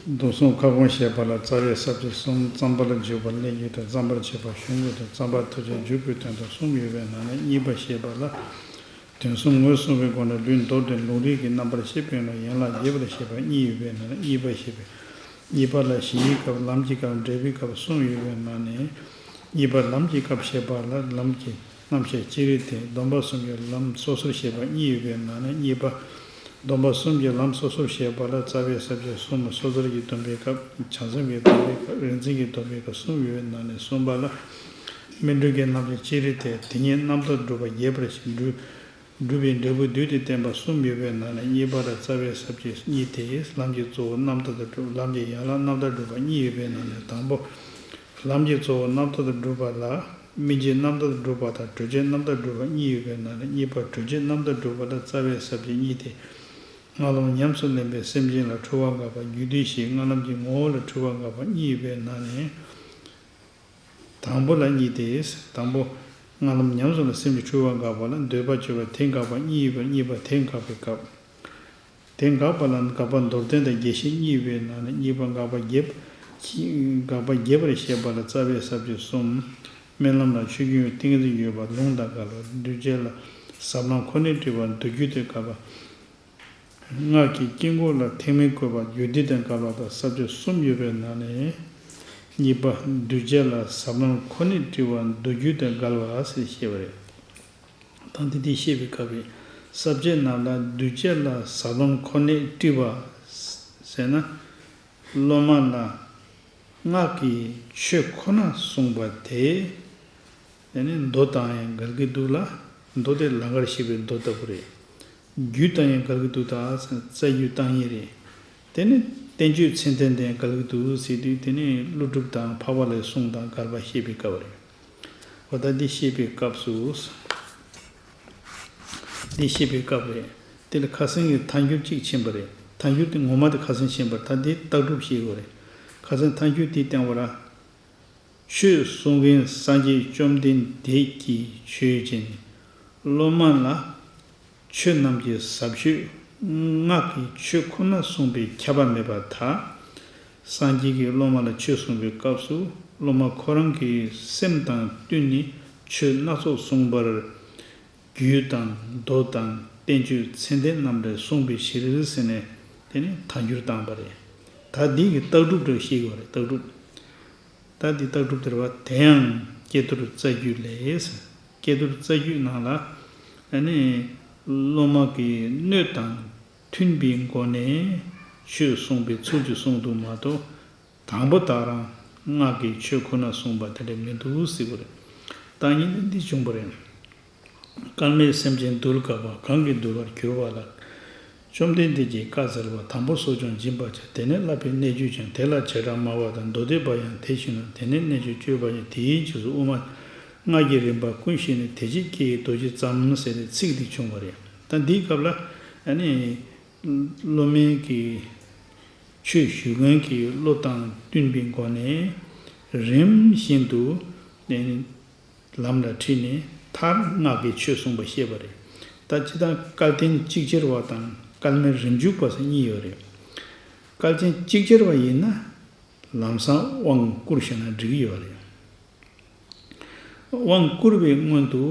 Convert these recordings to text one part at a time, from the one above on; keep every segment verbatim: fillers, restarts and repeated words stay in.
མདོ་གསུམ་ཁ་སྐོང་བཤད་པ་ལ་རྩ་བའི་ས་བཅད་གསུམ། རྩོམ་པར་འཇུག་པ་ལས་རྒྱུ་དང་། རྩོམ་པར་བྱེད་པ་གཞུང་ལུགས་དང་། རྩོམ་པར་ཐུབ་བྱེད་འཇུག་པའི་དོན་དང་གསུམ་ཡོད་པའི་ནང་ནས་གཉིས་པ་བཤད་པ་ལ། དོན་གསུམ་ངོས་བཟུང་བའི་སྒོ་ནས་ལུས་མདོར་བསྟན་ལུང་རིགས་ཀྱི་རྣམ་པར་ཤེས་པའི་ནང་ཡན་ལག་རྒྱས་པར་བཤད་པ་གཉིས་ཡོད་པའི་ནང་ནས་གཉིས་པ་བཤད་པས། གཉིས་པ་ལ་གཞིའི་སྐབས། ལམ་གྱི་སྐབས། འབྲས་བུའི་སྐབས་གསུམ་ཡོད་པའི་ནང་ནས། གཉིས་པ་ལམ་གྱི་སྐབས་བཤད་པ་ལ་ལམ་གྱི་རྣམ་བཤད་ཅི་རིགས་ཏེ། སྡོམ་པ་གསུམ་གྱི་ལམ་སོ་སོར་བཤད་པ་གཉིས་ཡོད་པའི་ནང་ནས་གཉིས་པ། སྡོམ་པ་གསུམ་གྱི་ལམ་སོ་སོར་བཤད་པ་ལ་རྩ་བའི་ས་བཅད་གསུམ། སོ་ཐར་གྱི་སྡོམ་པའི་སྐབས། བྱང་སེམས་ཀྱི་སྡོམ་པའི་སྐབས། རིག་འཛིན་གྱི་སྡོམ་པའི་སྐབས་གསུམ་ཡོད་པའི་ནང་ནས་གསུམ་པ་ལ། སྨིན་གྲོལ་གྱི་རྣམ་བཤད་ཅི་རིགས་ཏེ། དེ་ཉིད་རྣམ་དག་སྒྲུབ་པ་རྒྱས་པར་བཤད། སྒྲུབ་སྒྲུབ་པའི་འབྲས་བུ་བསྡུས་ཏེ་བསྟན་པ་གསུམ་ཡོད་པའི་ནང་ནས་གཉིས་པ་ལ་རྩ་བའི་ས་བཅད་གཉིས་ཏེ། ལམ་གྱི་གཙོ་བོ་རྣམ་དག་ཏུ་སྒྲུབ། ལམ་གྱི་ཡན་ལག་རྣམ་དག་སྒྲུབ་པ་གཉིས་ཡོད་པའི་ནང་ནས་དང་པོ། ལམ་གྱི་གཙོ་བོ་རྣམ་དག་ཏུ་སྒྲུབ་པ་ལ། སྨིན་བྱེད་རྣམ་དག་ཏུ་སྒྲུབ་པ་དང་གྲོལ་བྱེད་རྣམ་དག་ཏུ་སྒྲུབ་པ་གཉིས་ཡོད་པའི་ནང་ནས་གཉིས་པ་གྲོལ་བྱེད་རྣམ་དག་ཏུ་སྒྲུབ་པ་ལ་རྩ་བའི་ས་བཅད་གཉིས་ཏེ། སྔགས་ལམ་ཉམས་སུ་ལེན་པའི་སེམས་ཅན་ལ་འཁྲུལ་བ་འགག་པ། རྒྱུ་འདི་བཞིའི་སྔགས་ལམ་གྱི་ངོ་བོ་ལ་འཁྲུལ་བ་འགག་པ་གཉིས་ཡོད་པའི་ནང་ནས། དང་པོ་ལ་གཉིས་ཏེ། དང་པོ། སྔགས་ལམ་ཉམས་སུ་ལེན་སེམས་ཀྱི་འཁྲུལ་བ་འགག་པ་ལ་འདོད་པ་སྤྱོད་པ་དེ་འགག་པ་གཉིས་ཡོད་པ། གཉིས་པ་དེ་འགག་པའི་སྐབས། དེ་འགག་པ་ལ་དགག་པ་མདོར་བསྟན་དང་རྒྱས་བཤད་གཉིས་ཡོད་པའི་ནང་ནས་གཉིས་པ་དགག་པ་རྒྱས། དགག་པ་རྒྱས་པར་བཤད་པ་ལ་རྩ་བའི་ས་བཅད་གསུམ། སྨོན་ལམ་ལ་ཆོས་ཀུན་ཏིང་འཛིན་ཡོད་པ་ལུང་དང་འགལ་བ། འདུས་བྱས་ལ་ཟབ་ལམ་ཁོ་ནས་བྲི་བ་མདོ་རྒྱུད་དང་འགལ་བ། སྔགས་ཀྱི་དཀྱིལ་འཁོར་ལ་ཐེག་དམན་བཀོད་པ་རྒྱུད་སྡེ་དང་འགལ་བ་དང་ས་བཅད་གསུམ་ཡོད་པའི་ནང་ནས། གཉིས་པ། འདུས་བྱས་ལ་ཟབ་ལམ་ཁོ་ནས་བྲི་བ་མདོ་རྒྱུད་དང་འགལ་བ་ཟེར་བཤད་པ་རེད། ད་འདི་འདི་བཤད་པའི་སྐབས་རེད། ས་བཅད་ནང་ལ་འདུས་བྱས་ལ་ཟབ་ལམ་ཁོ་ནས་བྲི་བ་ཟེར་ན། སློབ་མ་ལ་སྔགས་ཀྱི་ཆོས་ཁོ་ན་གསུངས་པ་དེ། དེ་ནི་མདོ་དང་ཡང་འགལ་གྱི་འདུག་ལ། མདོ་དེ་ལང་ཀར་བཤད་པའི་མདོ་ལྟ་བུ་རེད། རྒྱུད་དང་ཡང་འགལ་གྱི་འདུག་ད་རྩ་རྒྱུད་བཏང་ཡས་རེད། དེ་ནི་བསྟན་བཅོས་མཚན་ལྡན་དེ་ཡང་འགལ་གྱི་འདུག་ཟེར་དུས་དེ་ནི་ཀླུ་སྒྲུབ་དང་འཕགས་པ་ལྷའི་གསུང་དང་འགལ་བ་བཤད་པའི་སྐབས་རེད། འོ་ད་འདི་བཤད་པའི་སྐབས་སུ། འདི་བཤད་པའི་སྐབས་རེད། དེ་ལ་ཁ་སང་གི་ཐལ་འགྱུར་གཅིག་ཕྱིན་པ་རེད། ཐལ་འགྱུར་དེ་ངོ་མ་དེ་ཁ་སང་ཕྱིན་པ་རེད། ད་འདི་ལྟག་གྲུབ་བཤད་དགོས་རེད། ཁ་སང་ཐལ་འགྱུར་དེ་བསྟན་པ་ར། ཆོས་གསུང་མཁན་སངས་རྒྱས་བཅོམ་ལྡན་འདས་ཀྱིས་ཆོས་བྱས་ནས་སློབ་མ་ལ་ཆོས་རྣམས་ཀྱི་ཟབ་ཆོས་སྔགས་ཀྱི་ཆོས་ཁོ་ན་གསུངས་པས་ཁྱབ་པ་མེད་པར་ཐལ། སངས་རྒྱས་ཀྱིས་སློབ་མ་ལ་ཆོས་གསུངས་པའི་སྐབས་སུ་སློབ་མ་ཁོ་རང་གི་སེམས་དང་བསྟུན་ནས་ཆོས་སྣ་ཚོགས་གསུངས་པར། རྒྱུད་དང་མདོ་དང་བསྟན་བཅོས་མཚན་ལྡན་རྣམས་ལས་གསུངས་པའི་ཕྱིར་ཟེར་ནས་དེ་ནི་ཐལ་འགྱུར་བཏང་པ་རེད། ད་འདི་གི་ལྟག་གྲུབ་འདྲ་བཤད་དགོས་རེད། ལྟག་གྲུབ། ད་འདི་ལྟག་གྲུབ་དེ་རེད་བ། དེ་ཡང་ཀྱེ་རྡོར་རྩ་རྒྱུད་ལས། ཀྱེ་རྡོར་རྩ་རྒྱུད་ནང་ལ་ཨ་ནི་སློབ་མ་གི་སྣོད་དང་མཐུན་པའི་སྒོ་ནས་ཆོས་གསུངས་པའི་ཚུལ་གྱིས་གསུངས་འདུག་མ་གཏོགས། དང་པོ་དག་རང་སྔགས་ཀྱི་ཆོས་ཁོ་ན་གསུངས་པ་དེ་འདྲ་མི་འདུག་ཟེར་བ་རེད། བརྟག་གཉིས་ནི་འདི་བྱུང་བ་རེད། སྐལ་མེད་སེམས་ཅན་འདུལ་དཀའ་བ། གང་གིས་འདུལ་བར་འགྱུར་བ་ལགས། བཅོམ་ལྡན་འདས་ཀྱིས་བཀའ་སྩལ་པ། དང་པོ་གསོ་སྦྱོང་སྦྱིན་པར་བྱ། དེ་ནས་བསླབ་པའི་གནད་གཅོད་ཀྱང་། དེ་ལ་བྱེ་བྲག་སྨྲ་བ་དང་། མདོ་སྡེ་པ་ཡང་དེ་བཞིན་ནོ། དེ་ནས་རྣལ་འབྱོར་སྤྱོད་པ་ཡང་། དེའི་རྗེས་སུ་དབུ་མ། སྔགས་ཀྱི་རིམ་པ་ཀུན་ཤེས་ནས། དེ་རྗེས་སྐྱེ་བའི་རྡོ་རྗེ་ཙམ་ཟེར་ནས་ཚིག་འདི་བྱུང་བ་རེད། ད་འདིའི་སྐབས་ལ་ཨ་ནི། སློབ་མའི་གི་ཆོས་ཞུ་མཁན་གྱི་བློ་དང་བསྟུན་པའི་སྒོ་ནས་རིམ་བཞིན་དུ་ལམ་ལ་ཁྲིད་ནས་མཐར་སྔགས་ཀྱི་ཆོས་གསུངས་པ་བཤད་པ་རེད། ད་སྤྱིར་བཏང་སྐལ་ལྡན་ཅིག་ཅར་བ་དང་སྐལ་མེད་རིམ་འཇུག་པ་ཟེར་གཉིས་ཡོད་རེད། སྐལ་ལྡན་ཅིག་ཅར་བ་ཡིན་ན་ལམ་སང་དབང་བསྐུར་བྱས་ན་འགྲིག་གི་ཡོད་རེད། དབང་བསྐུར་བའི་སྔོན་དུ་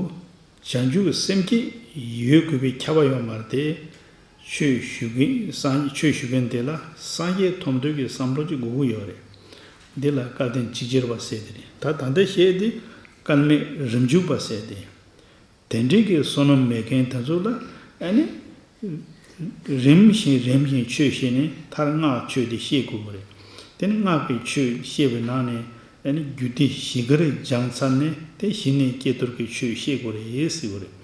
བྱང་ཆུབ་སེམས་བསྐྱེད་ཡོད་དགོས་པའི་ཁྱབ་པ་ཡོད་མ་རེད་དེ། ཆོས་ཞུ་མཁན་སངས་ཆོས་ཞུ་མཁན་དེ་ལ་སངས་རྒྱས་ཐོབ་འདོད་ཀྱི་བསམ་བློ་ཅིག་དགོས་ཀྱི་ཡོད་རེད། འདི་ལ་སྐལ་ལྡན་ཅིག་ཅར་བ་ཟེར་དེ་རེད། ད་ད་ལྟ་བཤད་དེ་སྐལ་མེད་རིམ་འཇུག་པ་ཟེར་དེ། དེ་འདྲའི་གི་བསོད་ནམས་མེད་མཁན་དེ་ཚོ་ལ་ཨ་ནི། རིམ་བཞིན་རིམ་བཞིན་ཆོས་བཤད་ནས་མཐར་སྔགས་ཆོས་དེ་བཤད་དགོས་པ་རེད། དེ་ནི་སྔགས་ཀྱི་ཆོས་བཤད་པའི་ནང་ནས་ཨ་ནི་རྒྱུད་སྡེ་བཞི་ཀར་སྦྱངས་ཚར་ནས་དེ་གཞི་ནས་ཀྱེ་རྡོར་གྱི་ཆོས་བཤད་དགོས་རེད་ཟེར་བ་རེད།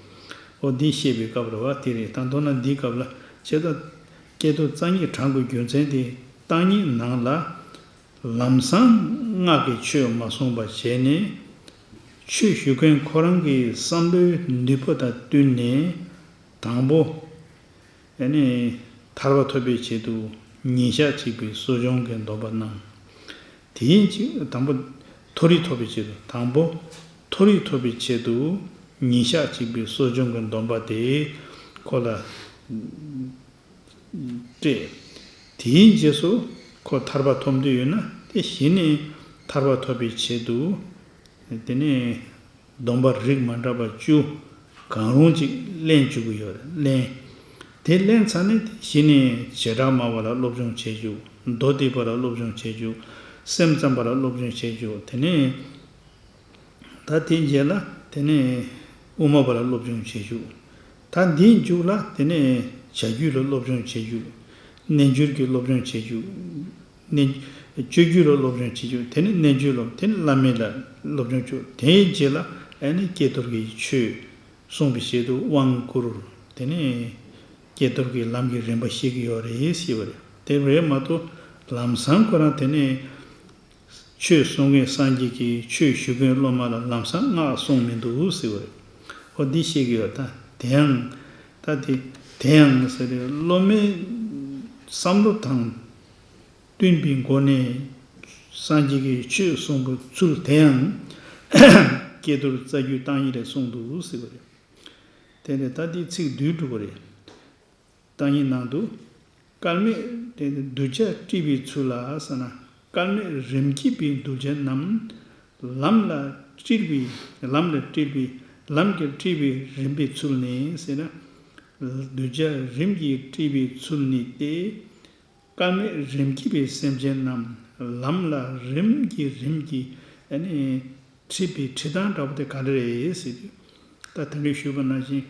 འོ་འདི་བཤད་པའི་སྐབས་རེད་བ། དེ་རེད། ད་མདོར་ན་འདིའི་སྐབས་ལ་ཇི་ལྟར་ཀྱེ་རྡོར་རྩ་གཉིས་དྲངས་དགོས་རྒྱུ་མཚན་དེ་བརྟག་གཉིས་ནང་ལ། ལམ་སང་སྔགས་ཀྱི་ཆོས་མ་གསུངས་པ་བྱས་ནས། ཆོས་ཞུ་མཁན་ཁོ་རང་གི་བསམ་བློའི་ནུས་པ་དང་བསྟུན་ནས། དང་པོ། ཨ་ནི། ཐར་པ་ཐོབ་པའི་ཆེད་དུ་ཉིན་ཞག་གཅིག་པའི་གསོ་སྦྱོང་གི་སྡོམ་པ་གནང་། དེའི་ཕྱི་དང་པོ། མཐོ་རིས་ཐོབ་པའི་ཆེད་དུ་དང་པོ། མཐོ་རིས་ཐོབ་པའི་ཆེད་དུ་ཉིན་ཞག་གཅིག་པའི་གསོ་སྦྱོང་གི་སྡོམ་པ་དེ་ཁོ་ལ། སྤྲད། དེའི་རྗེས་སུ་ ཁོ་ཐར་པ་ཐོབ་འདོད་ཡོད་ན་དེ་གཞི་ནས་ཐར་པ་ཐོབ་པའི་ཆེད་དུ། དེ་ནས་སྡོམ་པ་རིགས་མ་འདྲ་བ་བཅུ་གང་རུང་ཅིག་ལེན་བཅུག་གི་ཡོད་རེད། ལེན། དེ་ལེན་ཚར་ནས་དེ་གཞི་ནས་བྱེ་བྲག་སྨྲ་བ་ལ་སློབ་སྦྱོང་བྱེད་བཅུག་མདོ་སྡེ་པ་ལ་སློབ་སྦྱོང་བྱེད་བཅུག་སེམས་ཙམ་པ་ལ་སློབ་སྦྱོང་བྱེད་བཅུག་དེ་ནས། ད་དེའི་རྗེས་ལ་དེ་ནས་དབུ་མ་པ་ལ་སློབ་སྦྱོང་བྱེད་བཅུག་ད་འདིའི་མཇུག་ལ་དེ་ནས་བྱ་རྒྱུད་ལ་སློབ་སྦྱོང་བྱེད་བཅུག་རྣལ་འབྱོར་གྱི་སློབ་སྦྱོང་བྱེད་བཅུག་རྣལ། སྤྱོད་རྒྱུད་ལ་སློབ་སྦྱོང་བྱེད་བཅུག་དེ་ནས་རྣལ་འབྱོར་ལ་དེ་ནས་བླ་མེད་ལ་སློབ་སྦྱོང་བཅུག་དེའི་རྗེས་ལ་ཨ་ནི་ཀྱེ་རྡོར་གྱི་ཆོས་གསུངས་པའི་ཆེད་དུ་དབང་བསྐུར། དེ་ནས་ཀྱེ་རྡོར་གྱི་ལམ་གྱི་རིམ་པ་བཤད་ཀྱི་ཡོད་རེད་ཟེར་བ་རེད། དེ་རེད་མ་གཏོགས་ལམ་སང་ཁོ་རང་དེ་ནས། ཆོས་གསུང་མཁན་སངས་རྒྱས་ཀྱིས་ཆོས་ཞུ་མཁན་སློབ་མ་ལ་ལམ་སང་སྔགས་གསུངས་མི་འདུག་ཟེར་བ་རེད། འོ་འདི་བཤད་ཀྱི་ཡོད་ད། དེ་ཡང་། ད་དེ། དེ་ཡང་ཟེར་རེད། སློབ་མའི་བསམ་བློ་དང་བསྟུན་པའི་སྒོ་ནས་སངས་རྒྱས་ཀྱིས་ཆོས་གསུངས་པའི་ཚུལ་དེ་ཡང་ཀྱེ་རྡོར་རྩ་རྒྱུད་བརྟག་གཉིས་ལས་གསུངས་འདུག་ཟེར་བ་རེད། དེ་ནས་ད་འདི་ཚིག་བསྡུས་འགྲོ་གི་རེད། བརྟག་གཉིས་ནང་དུ། སྐལ་མེད་དེ་གདུལ་བྱ་སྤྲུལ་པའི་ཚུལ་ལ་ཟེར་ན། སྐལ་མེད་རིམ་གྱིས་པའི་གདུལ་བྱ་རྣམས། ལམ་ལ་སྤྲུལ་པའི་ལམ་ལ་སྤྲུལ་པའི་ལམ་གྱིས་སྤྲུལ་པའི་རིམ་པའི་ཚུལ་ནི་ཟེར་ན། གདུལ་བྱ་རིམ་གྱིས་སྤྲུལ་པའི་ཚུལ་ནི་སྟེ། སྐལ་མེད་རིམ་གྱིས་པའི་སེམས་ཅན་རྣམས་ལམ་ལ་རིམ་གྱིས་རིམ་གྱིས་ཨ་ནི་ཁྲིད་པའི་ཁྲིད་སྟངས་འདྲ་པོ་དེ་ག་འདྲ་རེད་ཟེར་དུས། ད་དེ་འདྲ་ཞུས་པ་ནང་བཞིན།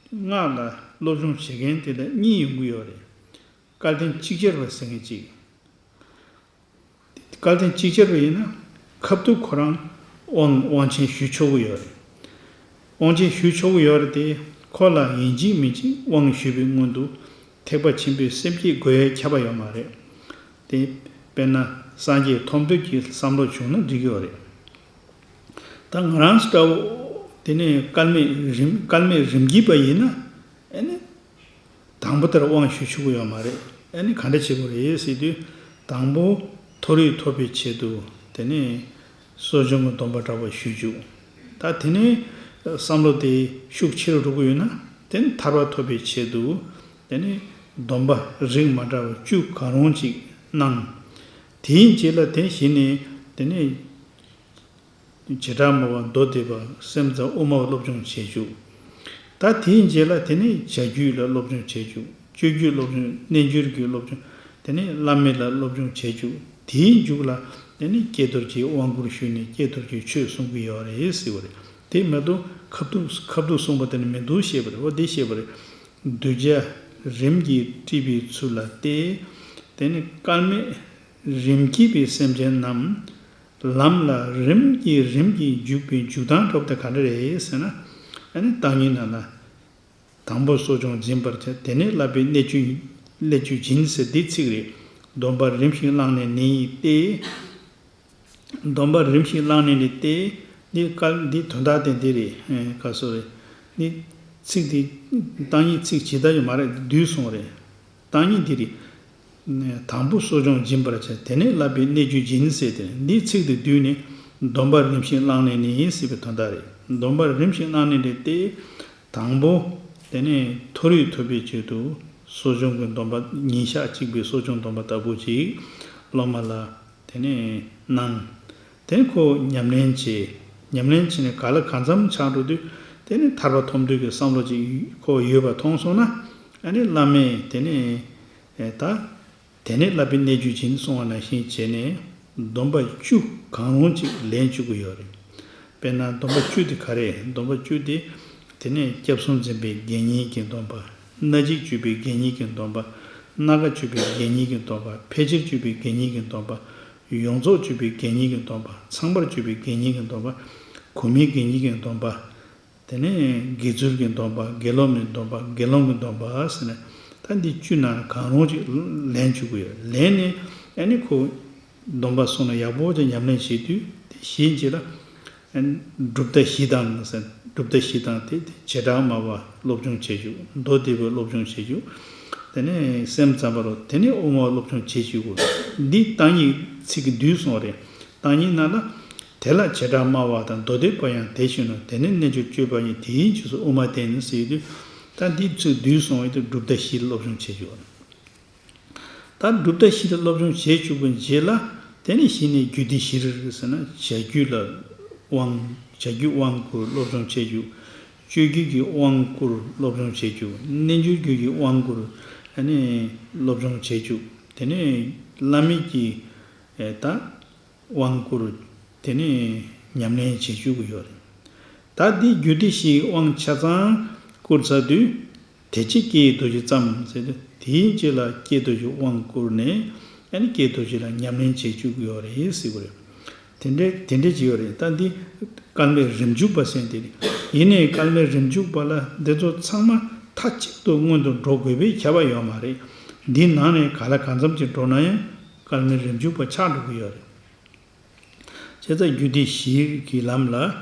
སྔགས་ལ་སློབ་སྦྱོང་བྱེད་མཁན་དེ་ལ་གཉིས་ཡོང་གི་ཡོད་རེད། སྐལ་ལྡན་ཅིག་ཅར་བ་ཟེར་མཁན་གཅིག་སྐལ་ལྡན་ཅིག་ཅར་བ་ཡིན་ན་ཁ་ཐུག་ཁོ་རང་དབང་དབང་ཆེན་ཞུ་ཆོག་གི་ཡོད་རེད། དབང་ཆེན་ཞུ་ཆོག་གི་ཡོད་རེད་དེ། ཁོ་ལ་ཡིན་གཅིག་མིན་གཅིག་དབང་ཞུས་པའི་སྔོན་དུ་ཐེག་པ་ཆེན་པོའི་སེམས་བསྐྱེད་དགོས་ཡ་ཁྱབ་པ་ཡོད་མ་རེད། དེ་དཔེར་ན་སངས་རྒྱས་ཐོབ་འདོད་ཀྱི་བསམ་བློ་བྱུང་ན་འགྲིག་གི་ཡོད་རེད། ད་ང་རང་འདྲ་བོ། དེ་ནས་སྐལ་མེད་རིམ་སྐལ་མེད་རིམ་གྱིས་པ་ཡིན་ན། ཨ་ནི། དང་པོ་དེར་དབང་ཞུ་ཆོག་གི་ཡོད་མ་རེད། ཨ་ནི་ག་འདྲ་བྱེད་དགོས་རེད་ཟེར་དུས། དང་པོ། མཐོ་རིས་ཐོབ་པའི་ཆེད་དུ། དེ་ནས། གསོ་སྦྱོང་གི་སྡོམ་པ་འདྲ་བ་ཞུ་བཅུག་ད་དེ་ནས། བསམ་བློ་དེ་ཤུགས་ཆེ་རུ་འགྲོ་གི་ཡོད་ན། དེ་ནི་ཐར་པ་ཐོབ་པའི་ཆེད་དུ། དེ་ནས། སྡོམ་པ་རིགས་མ་འདྲ་བ་བཅུ་གང་རུང་ཅིག་གནང་། དེའི་རྗེས་ལ་དེ་གཞི་ནས། དེ་ནས། བྱེ་བྲག་སྨྲ་བ་མདོ་སྡེ་པ་སེམས་ཙམ་དབུ་མ་སློབ་སྦྱོང་བྱེད་བཅུག་ད་དེའི་རྗེས་ལ་དེ་ནས་བྱ་རྒྱུད་ལ་སློབ་སྦྱོང་བྱེད་བཅུག་སྤྱོད་རྒྱུད་སློབ་སྦྱོང་རྣལ་འབྱོར་གྱི་སློབ་སྦྱོང་དེ་ནས་བླ་མེད་ལ་སློབ་སྦྱོང་བྱེད་བཅུག་དེའི་མཇུག་ལ་དེ་ནས་ཀྱེ་རྡོར་གྱིས་དབང་བསྐུར་ཞུས་ནས་ཀྱེ་རྡོར་གྱིས་ཆོས་གསུང་གི་ཡོད་རེད་ཟེར་བ་རེད། དེ་མ་གཏོགས་ཁ་ཐུག་ཁ་ཐུག་གསུངས་པ་དེ་ནི་མི་འདུག་ཞེས་པ་རེད། འོ་དེ་ཞེས་པ་རེད། གདུལ་བྱ་རིམ་གྱིས་སྤྲུལ་པའི་ཚུལ་ལ་སྟེ། དེ་ནི་སྐལ་མེད་རིམ་གྱིས་པའི་སེམས་ཅན་རྣམས། ལམ་ལ་རིམ་གྱིས་རིམ་གྱིས་འཇུག་པའི་འཇུག་སྟངས་འདྲ་པོ་དེ་ག་འདྲ་རེད་ཟེར་ན། ཨ་ནི་བརྟག་གཉིས་ནང་ལ། དང་པོ་གསོ་སྦྱོང་འཛིན་པར་བྱ། དེ་ནས་བསླབ་པའི་གནད་གཅོད་གནད་གཅོད་སྦྱིན་ཟེར་འདི་ཚིག་རེད། སྡོམ་པ་རིམ་བཞིན་བླངས་ནས་ནི་སྟེ། སྡོམ་པ་རིམ་བཞིན་བླངས་ནས་ནི་སྟེ། འདི་སྐབས་འདི་དོན་དག་དེ་འདི་རེད། ཨེ་ག་སོ་རེད། འདི་ཚིག་འདི་བརྟག་གཉིས་ཚིག་ཇི་ལྟར་ཡོད་མ་རེད། བསྡུས་སོང་རེད། བརྟག་གཉིས་འདི་རེད། དང་པོ་གསོ་སྦྱོང་སྦྱིན་པར་བྱ། དེ་ནས་བསླབ་པའི་གནད་གཅོད་སྦྱིན་ཟེར་ཏེ་འདིའི་ཚིག་དེ་བསྡུས་ནས་སྡོམ་པ་རིམ་བཞིན་བླངས་ནས་ནི་ཟེར་བའི་དོན་དག་རེད། སྡོམ་པ་རིམ་བཞིན་བླངས་ནས་ནི་སྟེ། དང་པོ། དེ་ནས་མཐོ་རིས་ཐོབ་པའི་ཆེད་དུ་གསོ་སྦྱོང་གི་སྡོམ་པ་ཉིན་ཞག་གཅིག་པའི་གསོ་སྦྱོང་སྡོམ་པ་ལྟ་བུ་ཅིག་སློབ་མ་ལ་དེ་ནས་གནང་། དེ་ཁོ་ཉམས་ལེན་བྱེད། ཉམས་ལེན་བྱས་ནས་ག་ལ་གང་འཚམ་ཆགས་འགྲོ་དུས་དེ་ནས་ཐར་པ་ཐོབ་འདོད་ཀྱི་བསམ་བློ་ཅིག་ཁོ་ཡོད་པ་མཐོང་སོང་ན། ཨ་ནི་བླ་མས་དེ་ནས་ད། དེ་ནས་བསླབ་པའི་གནད་གཅོད་སྦྱིན་གསུངས་པ་ནང་བཞིན་བྱས་ནས་སྡོམ་པ་བཅུ་གང་རུང་ཅིག་ལེན་བཅུག་གི་ཡོད་རེད། དཔེར་ན་སྡོམ་པ་བཅུ་དེ་ག་རེ་རེད། སྡོམ་པ་བཅུ་དེ། དེ་ནས་སྐྱབས་གསུམ་འཛིན་པའི་དགེ་བསྙེན་གྱི་སྡོམ་པ། སྣ་གཅིག་སྤྱོད་པའི་དགེ་བསྙེན་གྱི་སྡོམ་པ། སྣ་འགའ་སྤྱོད་པའི་དགེ་བསྙེན་གྱི་སྡོམ་པ། ཕལ་ཆེར་སྤྱོད་པའི་དགེ་བསྙེན་གྱི་སྡོམ་པ། ཡོངས་རྫོགས་སྤྱོད་པའི་དགེ་བསྙེན་གྱི་སྡོམ་པ། ཚང་མར་སྤྱོད་པའི་དགེ་བསྙེན་གྱི་སྡོམ་པ། གོ་མིའི་དགེ་བསྙེན་གྱི་སྡོམ་པ། དེ་ནས་དགེ་ཚུལ་གྱི་སྡོམ་པ། དགེ་སློང་གི་སྡོམ་པ། དགེ་སློང་གི་སྡོམ་པ་ཟེར་ནས་ད་འདི་བཅུ་ནང་གང་རུང་ཅིག་ལེན་བཅུག་གི་ཡོད། ལེན་ནས་ཨ་ནི་ཁོ་སྡོམ་པ་སོང་ནས་ཡག་པོ་ཅིག་ཉམས་ལེན་བྱེད་དུས་དེ་གཞན་གཅིག་ལ་ཨ་ནི་གྲུབ་མཐའ་བཞི་དང་ཟེར། གྲུབ་མཐའ་བཞི་དང་དེ་དེ་བྱེ་བྲག་སྨྲ་བ་སློབ་སྦྱོང་བྱེད་རྒྱུ། མདོ་སྡེ་པའི་སློབ་སྦྱོང་བྱེད་རྒྱུ། དེ་ནས་སེམས་ཙམ་པ་རུ་དེ་ནས་དབུ་མ་སློབ་སྦྱོང་བྱེད་བཅུག་གི་འདི་བརྟག་གཉིས་ཚིག་གི་བསྡུས་སོང་བ་རེད། བརྟག་གཉིས་ནང་ལ། དེ་ལ་བྱེ་བྲག་སྨྲ་བ་དང་མདོ་སྡེ་པ་ཡང་དེ་བཞིན་ནོ། དེ་ནི་རྣལ་འབྱོར་སྤྱོད་པ་ཉིད་དེའི་རྗེས་སུ་དབུ་མ་བསྟན་ཟེར་དུས། ད་འདི་ཚིག་བསྡུས་སོང་བའི་དུས་གྲུབ་མཐའ་བཞིའི་སློབ་སྦྱོང་བྱེད་རྒྱུ། ད་གྲུབ་མཐའ་བཞི་ལ་སློབ་སྦྱོང་བྱས་བཅུག་པའི་རྗེས་ལ། དེ་ནས་གཞི་ནས་རྒྱུད་སྡེ་བཞིར་ཟེར་ན། བྱ་རྒྱུད་ལ་དབང་། བྱ་རྒྱུད་དབང་བསྐུར་སློབ་སྦྱོང་བྱས་བཅུག། སྤྱོད་རྒྱུད་ཀྱི་དབང་བསྐུར་སློབ་སྦྱོང་བྱས་བཅུག། རྣལ་འབྱོར་རྒྱུད་ཀྱི་དབང་བསྐུར་ཨ་ནི་སློབ་སྦྱོང་བྱས་བཅུག། དེ་ནས་བླ་མེད་ཀྱི་ཨེ་ད་དབང་བསྐུར་དེ་ནས་ཉམས་ལེན་བྱེད་བཅུག་གི་ཡོད་རེད། ད་འདི་རྒྱུད་སྡེ་བཞིའི་དབང་ཆ་ཚང་བསྐུར་ཚར་དུས། དེ་རྗེས་ཀྱེ་རྡོ་རྗེ་ཙམ་ཟེར་དུས། དེའི་རྗེས་ལ་ཀྱེ་རྡོ་རྗེ་དབང་བསྐུར་ནས་ཨ་ནི་ཀྱེ་རྡོ་རྗེ་ལ་ཉམས་ལེན་བྱེད་བཅུག་གི་ཡོད་རེད་ཟེར་གི་རེད། དེ་འདྲའི་དེ་འདྲའི་བྱེད་ཡོད་རེད། ད་འདི་སྐལ་མེད་རིམ་འཇུག་པ་ཟེར་དེ་རེད། ཡིན་ནའི་སྐལ་མེད་རིམ་འཇུག་པ་ལ་འདི་ཚོ་ཚང་མ་མཐའ་གཅིག་ཏུ་སྔོན་དུ་འགྲོ་དགོས་པའི་ཁྱབ་པ་ཡོད་མ་རེད། འདིའི་ནང་ནས་ག་ལ་གང་འཚམ་ཅིག་འགྲོ་ན་ཡང་སྐལ་མེད་རིམ་འཇུག་པ་ཆགས་འགྲོ་གི་ཡོད་རེད། བྱས་ཙང་རྒྱུད་སྡེ་བཞི་གི་ལམ་ལ་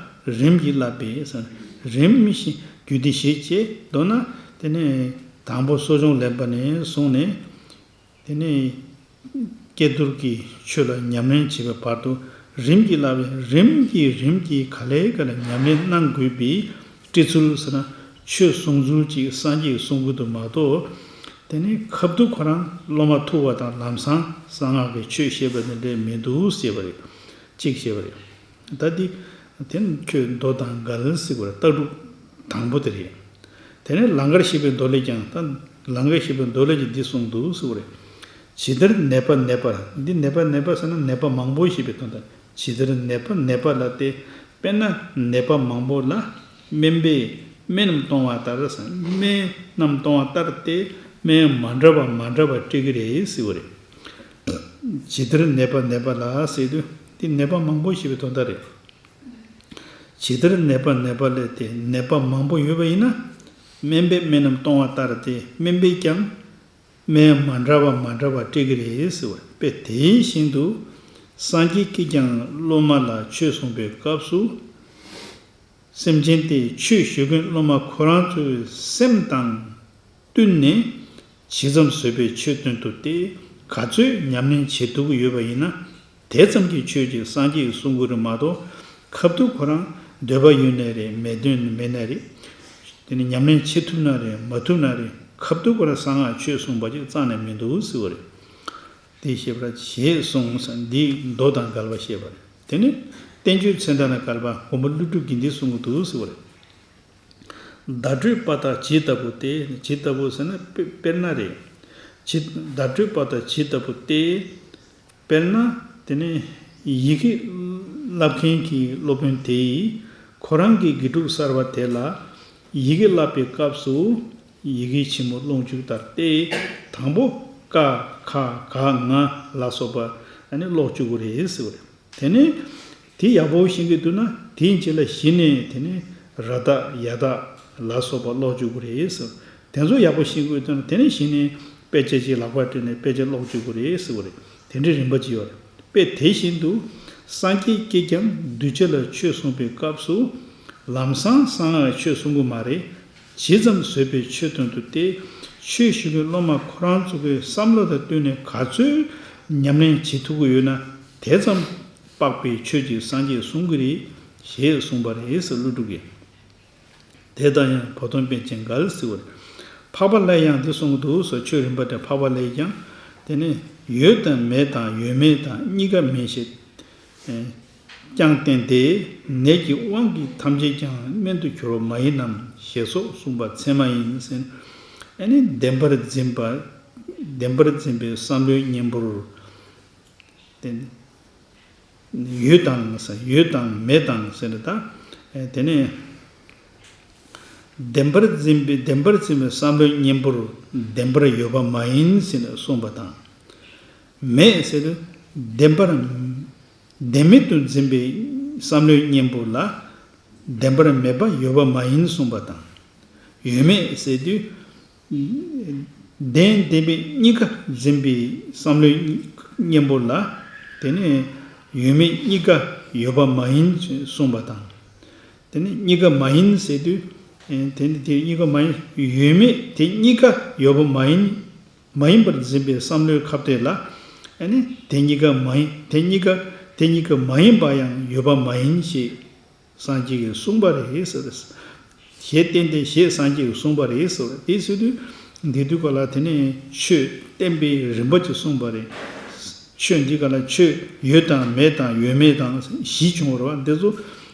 རིམ་གྱིས་བསླབ་པས་ཟེར། རིམ་བཞིན་རྒྱུད་སྡེ་བཞི་བྱས་མདོར་ན། དེ་ནས་དང་པོ་གསོ་སྦྱོང་ལེན་པ་ནས་བཟུང་ནས། དེ་ནས་ཀྱེ་རྡོ་རྗེ་གི་ཆོས་ལ་ཉམས་ལེན་བྱེད་པའི་བར་དུ་རིམ་གྱིས་བསླབ་པས། རིམ་གྱིས་རིམ་གྱིས་ག་ལེ་ག་ལེ་ཉམས་ལེན་གནང་དགོས་པའི་བཀྲི་ཚུལ་ཟེར་ན། ཆོས་གསུང་ཚུལ་ཅིག་སངས་རྒྱས་ཀྱིས་གསུང་གི་འདུག་མ་གཏོགས། དེ་ནས་ཁ་ཐུག་ཁོ་རང་སློབ་མ་ཐུག་པ་དང་ལམ་སང་གསང་སྔགས་ཀྱི་ཆོས་བཤད་པ་དེ་འདྲ་མི་འདུག་ཟེར་བ་རེད། གཅིག་བཤད་པ་རེད། ད་འདི་དེ་ནི་ཆོས་མདོ་དང་འགལ་ཟེར་བ་རེད། ལྟ་གྲུབ་དང་པོ་དེ་རེད། དེ་ནས་ལང་ཀར་གཤེགས་པའི་མདོ་ལས་ཀྱང་། ད་ལང་ཀར་གཤེགས་པའི་མདོ་ལས་ཀྱང་འདི་གསུངས་འདུག་ཟེར་བ་རེད། ཇི་ལྟར་ནད་པ་ནད་པ། འདི་ནད་པ་ནད་པ་ཟེར་ན་ནད་པ་མང་པོ་ཞེས་པའི་དོན་དང་། ཇི་ལྟར་ནད་པ་ནད་པ་ལ་སྟེ། དཔེར་ན་ནད་པ་མང་པོ་ལ་སྨན་པས་སྨན་རྣམས་གཏོང་བ་ལྟར་ཟེར། སྨན་རྣམས་གཏོང་བ་ལྟར་ཏེ་སྨན་མ་འདྲ་བ་མ་འདྲ་བ་སྤྲད་ཀྱི་རེད་ཟེར་བ་རེད། ཇི་ལྟར་ནད་པ་ནད་པ་ལ་ཟེར་དུས་འདི་ནད་པ་མང་པོ་ཞེས་པའི་དོན་དག་རེད། ཇི་ལྟར་ནད་པ་ནད་པ་ལས་ཏེ། ནད་པ་མང་པོ་ཡོད་པ་ཡིན་ན། སྨན་པས་སྨན་རྣམས་གཏོང་བ་ལྟར་ཏེ་སྨན་པས་ཀྱང་སྨན་མ་འདྲ་བ་མ་འདྲ་བ་སྤྲད་ཀྱི་རེད་ཟེར་བ་རེད། དཔེ་དེ་བཞིན་དུ་སངས་རྒྱས་ཀྱིས་ཀྱང་སློབ་མ་ལ་ཆོས་གསུངས་པའི་སྐབས་སུ། སེམས་ཅན་དེ་ཆོས་ཞུ་མཁན་སློབ་མ་ཁོ་རང་ཚོའི་སེམས་དང་བསྟུན་ནས་ཇི་ཙམ་བཟོད་པའི་ཆོས་སྟོན་ཐུབ་སྟེ། ག་ཚོད་ཉམས་ལེན་བྱེད་ཐུབ་ཀྱི་ཡོད་པ་ཡིན་ན། དེ་ཙམ་གྱི་ཆོས་ཅིག་སངས་རྒྱས་ཀྱིས་གསུང་གི་རེད་མ་གཏོགས། ཁ་ཐུག་ཁོ་རང་འདོད་པ་ཡོད་ནའི་རེད། མེད་དོན་མེད་ནའི་རེད། དེ་ནི་ཉམས་ལེན་བྱེད་ཐུབ་ན་རེད། མ་ཐུབ་ན་རེད། ཁ་ཐུག་ཁོ་རང་གསང་སྔགས་ཆོས་གསུངས་པ་ཅིག་རྩ་ནས་མི་འདུག་ཟེར་བ་རེད། དེ་ཞེས་པ་ཞེས་གསུངས་ཟེར། འདིས་མདོ་དང་འགལ་བ་བཤད་པ་རེད། དེ་ནི་བསྟན་བཅོས་མཚན་བརྡ་ན་བཀལ་བ་མགོན་པོ་ཀླུ་སྒྲུབ་ཀྱིས་འདི་གསུང་གི་འདུག་ཟེར་བ་རེད། བརྡ་སྤྲོད་པ་དག་ཇི་ལྟ་བུ་སྟེ། ཇི་ལྟ་བུ་ཟེར་ན་དཔེ་དཔེར་ན་རེད། ཇི། བརྡ་སྤྲོད་པ་དག་ཇི་ལྟ་བུ་སྟེ། དཔེར་ན་དེ་ནི་ཡི་གེ་བསླབ་མཁན་གྱི་སློབ་དཔོན་དེས་ཁོ་རང་གི་དགེ་ཕྲུག་གསར་པ་དེ་ལ་ཡི་གེ་བསླབ་པའི་སྐབས་སུ། ཡི་གེ་ཆེན་མོ་ཀློག་འཇུག་ལྟར་ཏེ། དང་པོ་ཀ་ཁ་ག་ང་ལ་སོགས་པ་ཨ་ནི་ཀློག་འཇུག་གི་རེད་ཟེར་བ་རེད། དེ་ནས་དེ་ཡག་པོ་ཤེས་ཀྱི་འདུག་ན། དེའི་རྗེས་ལ་གཞི་ནས་དེ་ནས་ར་བཏགས་ཡ་བཏགས་ལ་སོགས་པ་ཀློག་འཇུག་གི་རེད་ཟེར། དེ་ཚོ་ཡག་པོ་ཤེས་ཀྱི་འདུག་ན། དེ་ནས་གཞི་ནས་དཔེ་ཆ་ཅིག་ལག་པར་སྤྲད་ནས་དཔེ་ཆ་ཀློག་འཇུག་གི་རེད་ཟེར་བ་རེད། དེ་འདྲའི་རིམ་པ་ཅིག་ཡོད་རེད། དཔེ་དེ་བཞིན་དུ་སངས་རྒྱས་ཀྱིས་ཀྱང་གདུལ་བྱ་ལ་ཆོས་གསུངས་པའི་སྐབས་སུ། ལམ་སང་གསང་སྔགས་ཆོས་གསུང་གི་མ་རེད། ཇི་ཙམ་བཟོད་པའི་ཆོས་སྟོན་ཐུབ་སྟེ། ཆོས་ཞུ་མཁན་སློབ་མ་ཁོ་རང་ཚོ་གི་བསམ་བློ་དང་བསྟུན་ནས་ག་ཚོད་ཉམས་ལེན་བྱེད་ཐུབ་ཀྱི་ཡོད་ན། དེ་ཙམ་དཔག་པའི་ཆོས་ཀྱི་སངས་རྒྱས་གསུང་གི་རེད་ཞེས་གསུངས་པ་རེད་ཟེར། ཀླུ་སྒྲུབ་ཀྱིས། དེ་ལྟར་ཡང་བོ་དོན་པཎ་ཆེན་འགལ་ཟེར་བ་རེད། འཕགས་པ་ལས་ཀྱང་འདི་གསུངས་འདུག་ཟེར། ཆོས་རིམ་པ་དེ་འཕགས་པ་ལས་ཀྱང་དེ་ནི་ཡོད་དང་མེད་དང་ཡོད་མེད་དང་གཉིས་ཀ་མེད་ཞེས། ཀྱང་བསྟན་ཏེ། ནད་ཀྱི་དབང་གིས་ཐམས་ཅད་ཀྱང་སྨན་དུ་གྱུར་པ་མ་ཡིན་ནམ་ཞེས་སོགས་གསུངས་པ་ཚད་མ་ཡིན་ཟེར། ཨ་ནི་བདེན་པར་འཛིན་པ། བདེན་པར་འཛིན་པའི་བསམ་བློའི་གཉེན་པོར། དེ་ནི་ཡོད་དང་ཟེར། ཡོད་དང་མེད་དང་ཟེར་ད། དེ་ནི་བདེན་པར་འཛིན་པའི། བདེན་པར་འཛིན་པའི་བསམ་བློའི་གཉེན་པོར་བདེན་པར་ཡོད་པ་མ་ཡིན་ཟེར་ནས་གསུངས་པ་དང་། མེད་ཟེར་དུས་བདེན་པར། བདེན་མེད་དུ་འཛིན་པའི་བསམ་བློའི་གཉེན་པོ་ལ་བདེན་པར་མེད་པ་ཡོད་པ་མ་ཡིན་གསུངས་པ་དང་། ཡོད་མེད་ཟེར་དུས། བདེན་བདེན་མེད་གཉིས་ཀ་འཛིན་པའི་བསམ་བློའི་གཉེན་པོ་ལ། དེ་ནི་ཡོད་མེད་གཉིས་ཀ་ཡོད་པ་མ་ཡིན་གསུངས་པ་དང་། དེ་ནི་གཉིས་ཀ་མ་ཡིན་ཟེར་དུས། དེ་ནི་དེ་གཉིས་ཀ་མ་ཡིན། ཡོད་མེད་དེ་གཉིས་ཀ་ཡོད་པ་མ་ཡིན། མ་ཡིན་པར་འཛིན་པའི་བསམ་བློའི་ཁ་གཏད་ལ། ཨ་ནི་དེ་གཉིས་ཀ་མ་ཡིན། དེ་གཉིས་ཀ་དེ་གཉིས་ཀ་མ་ཡིན་པ་ཡང་ཡོད་པ་མ་ཡིན་ཞེས་སངས་རྒྱས་ཀྱིས་གསུངས་པ་རེད་ཟེར། ཞེས་བསྟན་ཏེ་ཞེས་སངས་རྒྱས་ཀྱིས་གསུངས་པ་རེད་ཟེར། དེ་ཟེར་དུས། འདི་དུས་ག་ལ་དེ་ནས་ཆོས་བསྟན་པའི་རིམ་པ་ཅིག་གསུངས་པ་རེད། ཆོས་འདི་ག་ལ་ཆོས་ཡོད་དང་མེད་དང་ཡོད་མེད་དང་བཞི་བྱུང་བ་རེད་བ། འདི་ཚོ་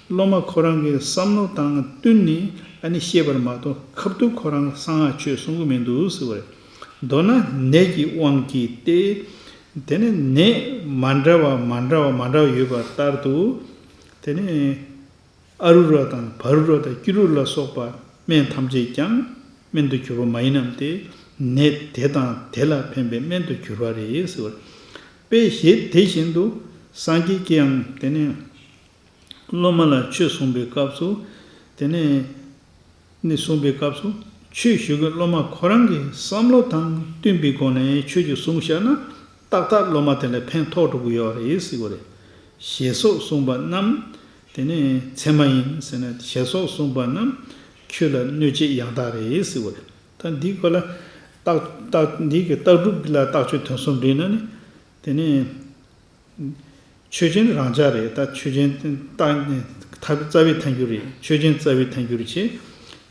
སློབ་མ་ཁོ་རང་གི་བསམ་བློ་དང་བསྟུན་ནས་ཨ་ནི་བཤད་པར་མ་གཏོགས་ཁ་ཐུག་ཁོ་རང་གསང་སྔགས་ཆོས་གསུང་གི་མི་འདུག་ཟེར་བ་རེད། མདོར་ན་ནད་ཀྱི་དབང་གིས་ཏེ། དེ་ནས་ནད་མ་འདྲ་བ་མ་འདྲ་བ་མ་འདྲ་བ་ཡོད་པ་ལྟར་དུ། དེ་ནས་ཨ་རུ་ར་དང་བ་རུ་ར་དང་ཀི་རུ་ལ་སོགས་པ་སྨན་ཐམས་ཅད་ཀྱང་སྨན་དུ་གྱུར་པ་མ་ཡིན་ནམ་སྟེ། ནད་དེ་དང་དེ་ལ་ཕན་པའི་སྨན་དུ་གྱུར་པ་རེད་ཟེར་བ། དཔེ་བཞི་དེ་བཞིན་དུ་སངས་རྒྱས་ཀྱིས་ཡང་དེ་ནས་སློབ་མ་ལ་ཆོས་གསུངས་པའི་སྐབས་སུ། དེ་ནས་ནི་གསུངས་པའི་སྐབས་སུ། ཆོས་ཞུ་མཁན་སློབ་མ་ཁོ་རང་གི་བསམ་བློ་དང་བསྟུན་པའི་སྒོ་ནས་ཆོས་ཀྱི་གསུང་བཤད་ན་ཏག་ཏག་སློབ་མ་དེ་ལ་ཕན་ཐོགས་འགྲོ་གི་ཡོད་རེད་ཟེར་བ་རེད། ཞེས་སོགས་གསུངས་པ་རྣམས་དེ་ནས་ཚད་མ་ཡིན་ཟེར་ན། ཞེས་སོགས་གསུངས་པ་རྣམས་ཁྱོད་ལ་གནོད་བྱེད་ཡང་དག་རེད་ཟེར་བ་རེད། ད་འདི་ག་ལ་རྟགས་རྟགས་འདི་གི་རྟགས་སྒྲུབ་ལ་རྟགས་ཆོས་དོན་གསུམ་འདྲེས་ན་ནི། དེ་ནས་ཆོས་ཅན་རང་འཇགས་རེད། ད་ཆོས་ཅན་རྟགས་ཐ་རྩ་བའི་ཐལ་འགྱུར་རེད། ཆོས་ཅན་རྩ་བའི་ཐལ་འགྱུར་བྱས།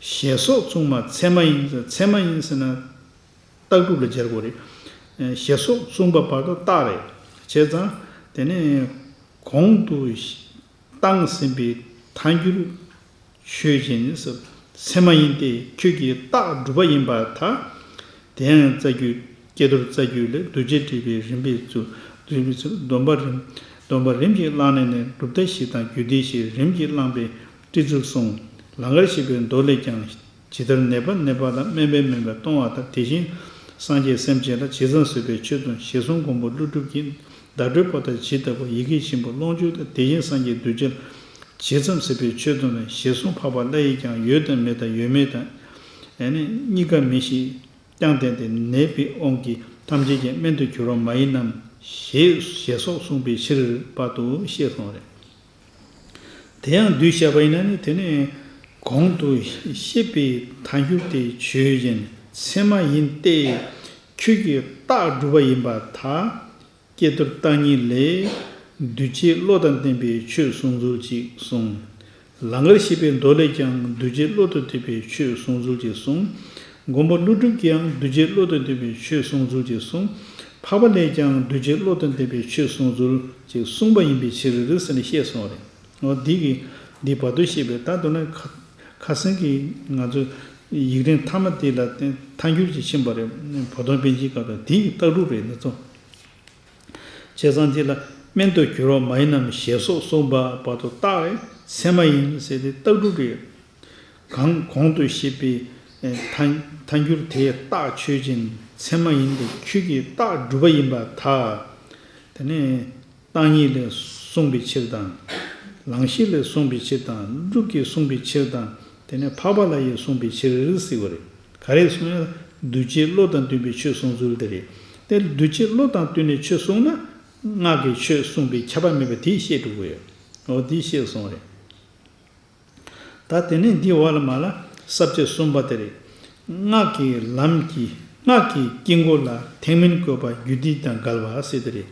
ཞེས་སོགས་གསུངས་མ་ཚད་མ་ཡིན་ཚད་མ་ཡིན་ཟེར་ན། རྟགས་སྒྲུབ་ལ་སྦྱར་དགོས་རེད། ཞེས་སོགས་གསུངས་པ་བར་དུ་རྟགས་རེད། བྱས་ཙང་དེ་ནས་གོང་དུ་བཏང་ཟིན་པའི་ཐལ་འགྱུར་ཆོས་ཅན་ཚད་མ་ཡིན་ཏེ། ཁྱོད་ཀྱིས་རྟགས་སྒྲུབ་པ་ཡིན་པར་ཐལ། དེ་ཡང་རྩ་རྒྱུད་ཀྱེ་རྡོར་རྩ་རྒྱུད་ལས། གདུལ་བྱའི་སྒྲིབ་པའི་རིམ་པས་ཚུལ་རིམ་པས་ཚུལ། སྡོམ་པ་རིམ་སྡོམ་པ་རིམ་གྱིས་བླངས་ནས་ནི། གྲུབ་མཐའ་བཞི་དང་རྒྱུད་སྡེ་བཞི་རིམ་གྱིས་བླངས་པའི་སྤྲུལ་ཚུལ་གསུངས། ལང་ཀར་གཤེགས་པའི་མདོ་ལས་ཀྱང་། ཇི་ལྟར་ནད་པ་ནད་པ་ལ། སྨན་པས་སྨན་པ་གཏོང་བ་ལྟར། དེ་བཞིན་སངས་རྒྱས་སེམས་ཅན་ལ། ཇི་ཙམ་བཟོད་པའི་ཆོས་སྟོན། ཞེས་གསུངས། མགོན་པོ་ཀླུ་སྒྲུབ་ཀྱིས་བརྡ་སྤྲོད་པ་ལྟར་ཇི་ལྟ་བུ་ཡི་གེ་ཆེན་པོ་ཀློང་ཆེན་ལྟར། དེ་བཞིན་སངས་རྒྱས་གདུལ་བྱ་ལ། ཇི་ཙམ་བཟོད་པའི་ཆོས་སྟོན་ལ། ཞེས་གསུངས། འཕགས་པ་ལྷ་ཡིས་ཀྱང་། ཡོད་དང་མེད་དང་ཡོད་མེད་དང་། ཨ་ནི་གཉིས་ཀ་མི་ཤེས། ཀྱང་བསྟན་ཏེ། ནད་པའི་དབང་གིས་ཐམས་ཅད་ཀྱང་། སྨན་དུ་གྱུར་པ་མ་ཡིན་ནམ། ཞེས་ཞེས་སོགས་གསུངས་པའི་ཕྱིར་བར་དུ་ཞེས་གསུངས་པ་རེད། དེ་ཡང་བསྡུས་བཞག་པ་ཡིན་ན་ནི། དེ་ནས་གོང་དུ་བཤད་པའི་ཐལ་འགྱུར་དེ་ཆོས་ཅན་ཚད་མ་ཡིན་ཏེ། ཁྱོད་ཀྱིས་རྟགས་སྒྲུབ་པ་ཡིན་པར་ཐལ། ཀྱེ་རྡོར་བརྟག་གཉིས་ལས། གདུལ་བྱའི་བློ་དང་ལྡན་པའི་ཆོས་གསུང་ཚུལ་གཅིག་གསུངས། ལང་ཀར་གཤེགས་པའི་མདོ་ལས་ཀྱང་། གདུལ་བྱའི་བློ་དང་ལྡན་པའི་ཆོས་གསུང་ཚུལ་གཅིག་གསུངས། མགོན་པོ་ཀླུ་སྒྲུབ་ཀྱིས་ཡང་། གདུལ་བྱའི་བློ་དང་ལྡན་པའི་ཆོས་གསུང་ཚུལ་གཅིག་གསུངས། འཕགས་པ་ལས་ཀྱང་། གདུལ་བྱའི་བློ་དང་ལྡན་པའི་ཆོས་གསུང་ཚུལ་གཅིག་གསུངས་པ་ཡིན་པའི་ཕྱིར་ཟེར་ནས་བཤད་སོང་བ་རེད། འོ་འདི་གི་འདི་བར་དུ་བཤད་པའི། ད་དོན་ན་ཁ་ཁ་སང་གི་ང་ཚོ་ཡིག་ཕྲེང་མཐའ་མ་དེ་ལ་ཐལ་འགྱུར་གྱིས་ཕྱིན་པ་རེད། བོ་དོན་པཎ་ཆེན་སྐབས་དང་དེའི་རྟགས་སྒྲུབ་རེད་འདི་ཚོ། བྱས་ཙང་འདི་ལ་སྨན་དུ་གྱུར་པ་མ་ཡིན་ནམ་ཞེས་སོགས་གསུངས་པ་བར་དུ་རྟགས་རེད། ཚད་མ་ཡིན་ཟེར་ཏེ་རྟགས་སྒྲུབ་རེད། གང་གོང་དུ་བཤད་པའི་ཐལ་ཐལ་འགྱུར་དེའི་རྟགས་ཆོས་ཅན་ཚད་མ་ཡིན་ཏེ། ཁྱོད་ཀྱིས་རྟགས་སྒྲུབ་པ་ཡིན་པར་ཐལ། དེ་ནས་བརྟག་གཉིས་ལས་གསུངས་པའི་ཕྱིར་དང་། ལང་གཤེགས་ལས་གསུངས་པའི་ཕྱིར་དང་། སྒྲུབ་ཀྱིས་གསུངས་པའི་ཕྱིར་དང་། དེ་ནས་འཕགས་པ་ལྷ་ཡིས་གསུངས་པའི་ཕྱིར་ཟེར་བ་རེད། ག་རེ་གསུངས་ཡང་གདུལ་བྱའི་བློ་དང་བསྟུན་པའི་ཆོས་གསུང་ཚུལ་དེ་རེད། དེ་གདུལ་བྱའི་བློ་དང་བསྟུན་ནས་ཆོས་གསུངས་ན་སྔགས་ཀྱི་ཆོས་གསུངས་པའི་ཁྱབ་པ་མེད་པ་དེ་བཤད་འགྲོ་གི་ཡོད། འོ་དེ་བཤད་སོང་རེད། ད་དེ་ནས་འདི་འོག་ལ་མ་ལ་ས་བཅད་གསུམ་པ་དེ་རེད། སྔགས་ཀྱི་ལམ་གྱི་སྔགས་ཀྱི་དཀྱིལ་འཁོར་ལ་ཐེག་དམན་བཀོད་པ་རྒྱུད་སྡེ་དང་འགལ་བ་ཟེར་དེ་རེད།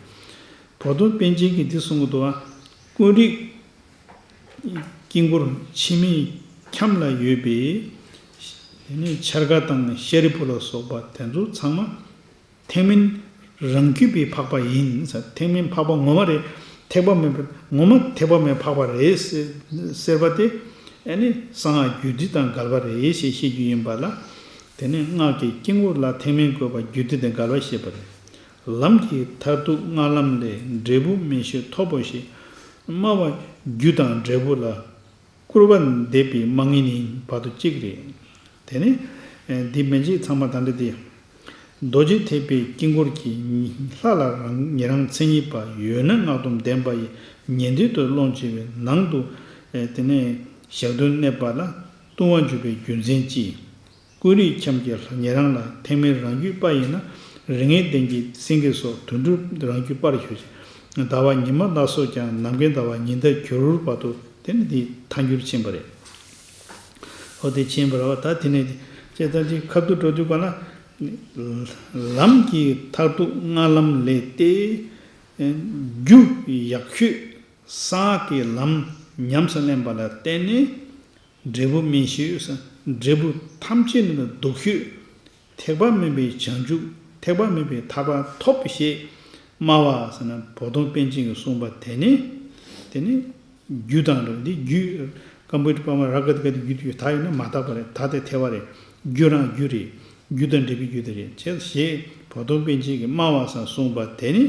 བོ་དོན་པཎ་ཆེན་གྱིས་འདི་གསུང་གི་འདུག་བ། ཀུན་རིག་དཀྱིལ་འཁོར་འཆི་མེད་ཁྱམས་ལ་ཡོད་པའི་དེ་ནས་འཆར་ཀ་དང་ཤཱ་རིའི་བུ་ལ་སོགས་པ་དེ་ཚོ་ཚང་མ་ཐེག་དམན་རང་རྒྱུད་པའི་འཕགས་པ་ཡིན་ཟེར། ཐེག་དམན་འཕགས་པ་ངོ་མ་རེད། ཐེག་པ་མེད་པ་ངོ་མ་ཐེག་པ་མེད་འཕགས་པ་རེད་ཟེར་ཟེར་བ་དེ་ཨ་ནི་གསང་སྔགས་རྒྱུད་སྡེ་དང་འགལ་བ་རེད་ཞེས་བཤད་རྒྱུ་ཡིན་པ་ལ། དེ་ནས་སྔགས་ཀྱི་དཀྱིལ་འཁོར་ལ་ཐེག་དམན་བཀོད་པ་རྒྱུད་སྡེ་དང་འགལ་བ་བཤད་པ་རེད། ལམ་གྱི་མཐར་ཐུག་སྔགས་ལམ་ལས། འབྲས་བུ་སྨིན་ཤོས་ཐོབ་བོ་ཞེས། སྨྲ་བ་རྒྱུ་དང་འབྲས་བུ་ལ། སྐུར་པ་འདེབས་པའི་མ་ངན་ཡིན། བར་དུ་གཅིག་རེད། དེ་ནས་འདི་མན་ཆད་ཚང་མ་ད་འདྲ་དེ། རྡོ་རྗེ་ཐེག་པའི་དཀྱིལ་འཁོར་གྱི། ལྷ་ལ་རང་ཉན་རང་མཚན་ཉིད་པ། ཡོད་ན་སྔགས་སྡོམ་ལྡན་པ་ཡི། ཉན་ཐོས་དུ་སློང་བྱེད་པའི། ནང་དུ་དེ་ནས་ཞག་བདུན་གནས་པ་ལ། ལྟུང་བ་འཇུག་པའི་རྒྱུ་མཚན་ཅི། ཀུན་རིག་ཁྱམས་ཀྱི་ཉན་རང་ལ། ཐེག་དམན་རང་རྒྱུད་པ་ཡིན་ན། རིགས་ངེས་ལྡན་གྱི་སེང་གེ་སོགས། དོན་གྲུབ་རང་རྒྱུད་པར་ཞུ་ཞིང་། ཟླ་བ་ཉི་མ་ལ་སོགས་ཀྱང་། ནམ་མཁའི་ཟླ་བ་ཉི་ཟླ་གྱུར་བར་དུ། དེ་ནི་འདི་ཐལ་འགྱུར་ཕྱིན་པ་རེད། འོ་དེ་ཕྱིན་པ་རེད་བ། ད་དེ་ནས་ཅེས་ད་ཅིག་ཁ་ཐུག་འགྲོ་དུས་ག་ལ། ལམ་གྱི་མཐར་ཐུག་སྔགས་ལམ་ལས་ཏེ། རྒྱུ་ཡག་ཤོས་གསང་སྔགས་ཀྱི་ལམ་ཉམས་སུ་ལེན་པ་ལ་བརྟེན་ནས། འབྲས་བུ་སྨིན་ཤོས། འབྲས་བུ་ཐམས་ཅད་ནི་ལྡོག་ཤོས། ཐེག་པ་དམན་པའི་བྱང་ཆུབ་ཐེག་པ་དམན་པའི་ཐར་པ་ཐོབ་ཞེས་སྨྲ་བ་ཟེར་ན། བོ་དོང་པཎ་ཆེན་གྱིས་གསུངས་པ་དེ་ནི། དེ་ནི་རྒྱུ་དང་འདྲ་བ་འདི་རྒྱུ། ཀམ་པུ་ཊར་པ་མ་ར་ག་ཏི་ག་ཏི་རྒྱུ་དེ་ད་ཡོད་ན་མ་དག་པ་རེད། ད་དེ་ཐལ་བ་རེད། རྒྱུ་རང་རྒྱུ་རེད། རྒྱུ་དང་འབྲས་བུའི་རྒྱུ་དེ་རེད་ཅེས་ཞེས་བོ་དོང་པཎ་ཆེན་གྱིས་སྨྲ་བ་ཟེར་གསུངས་པ་དེ་ནི།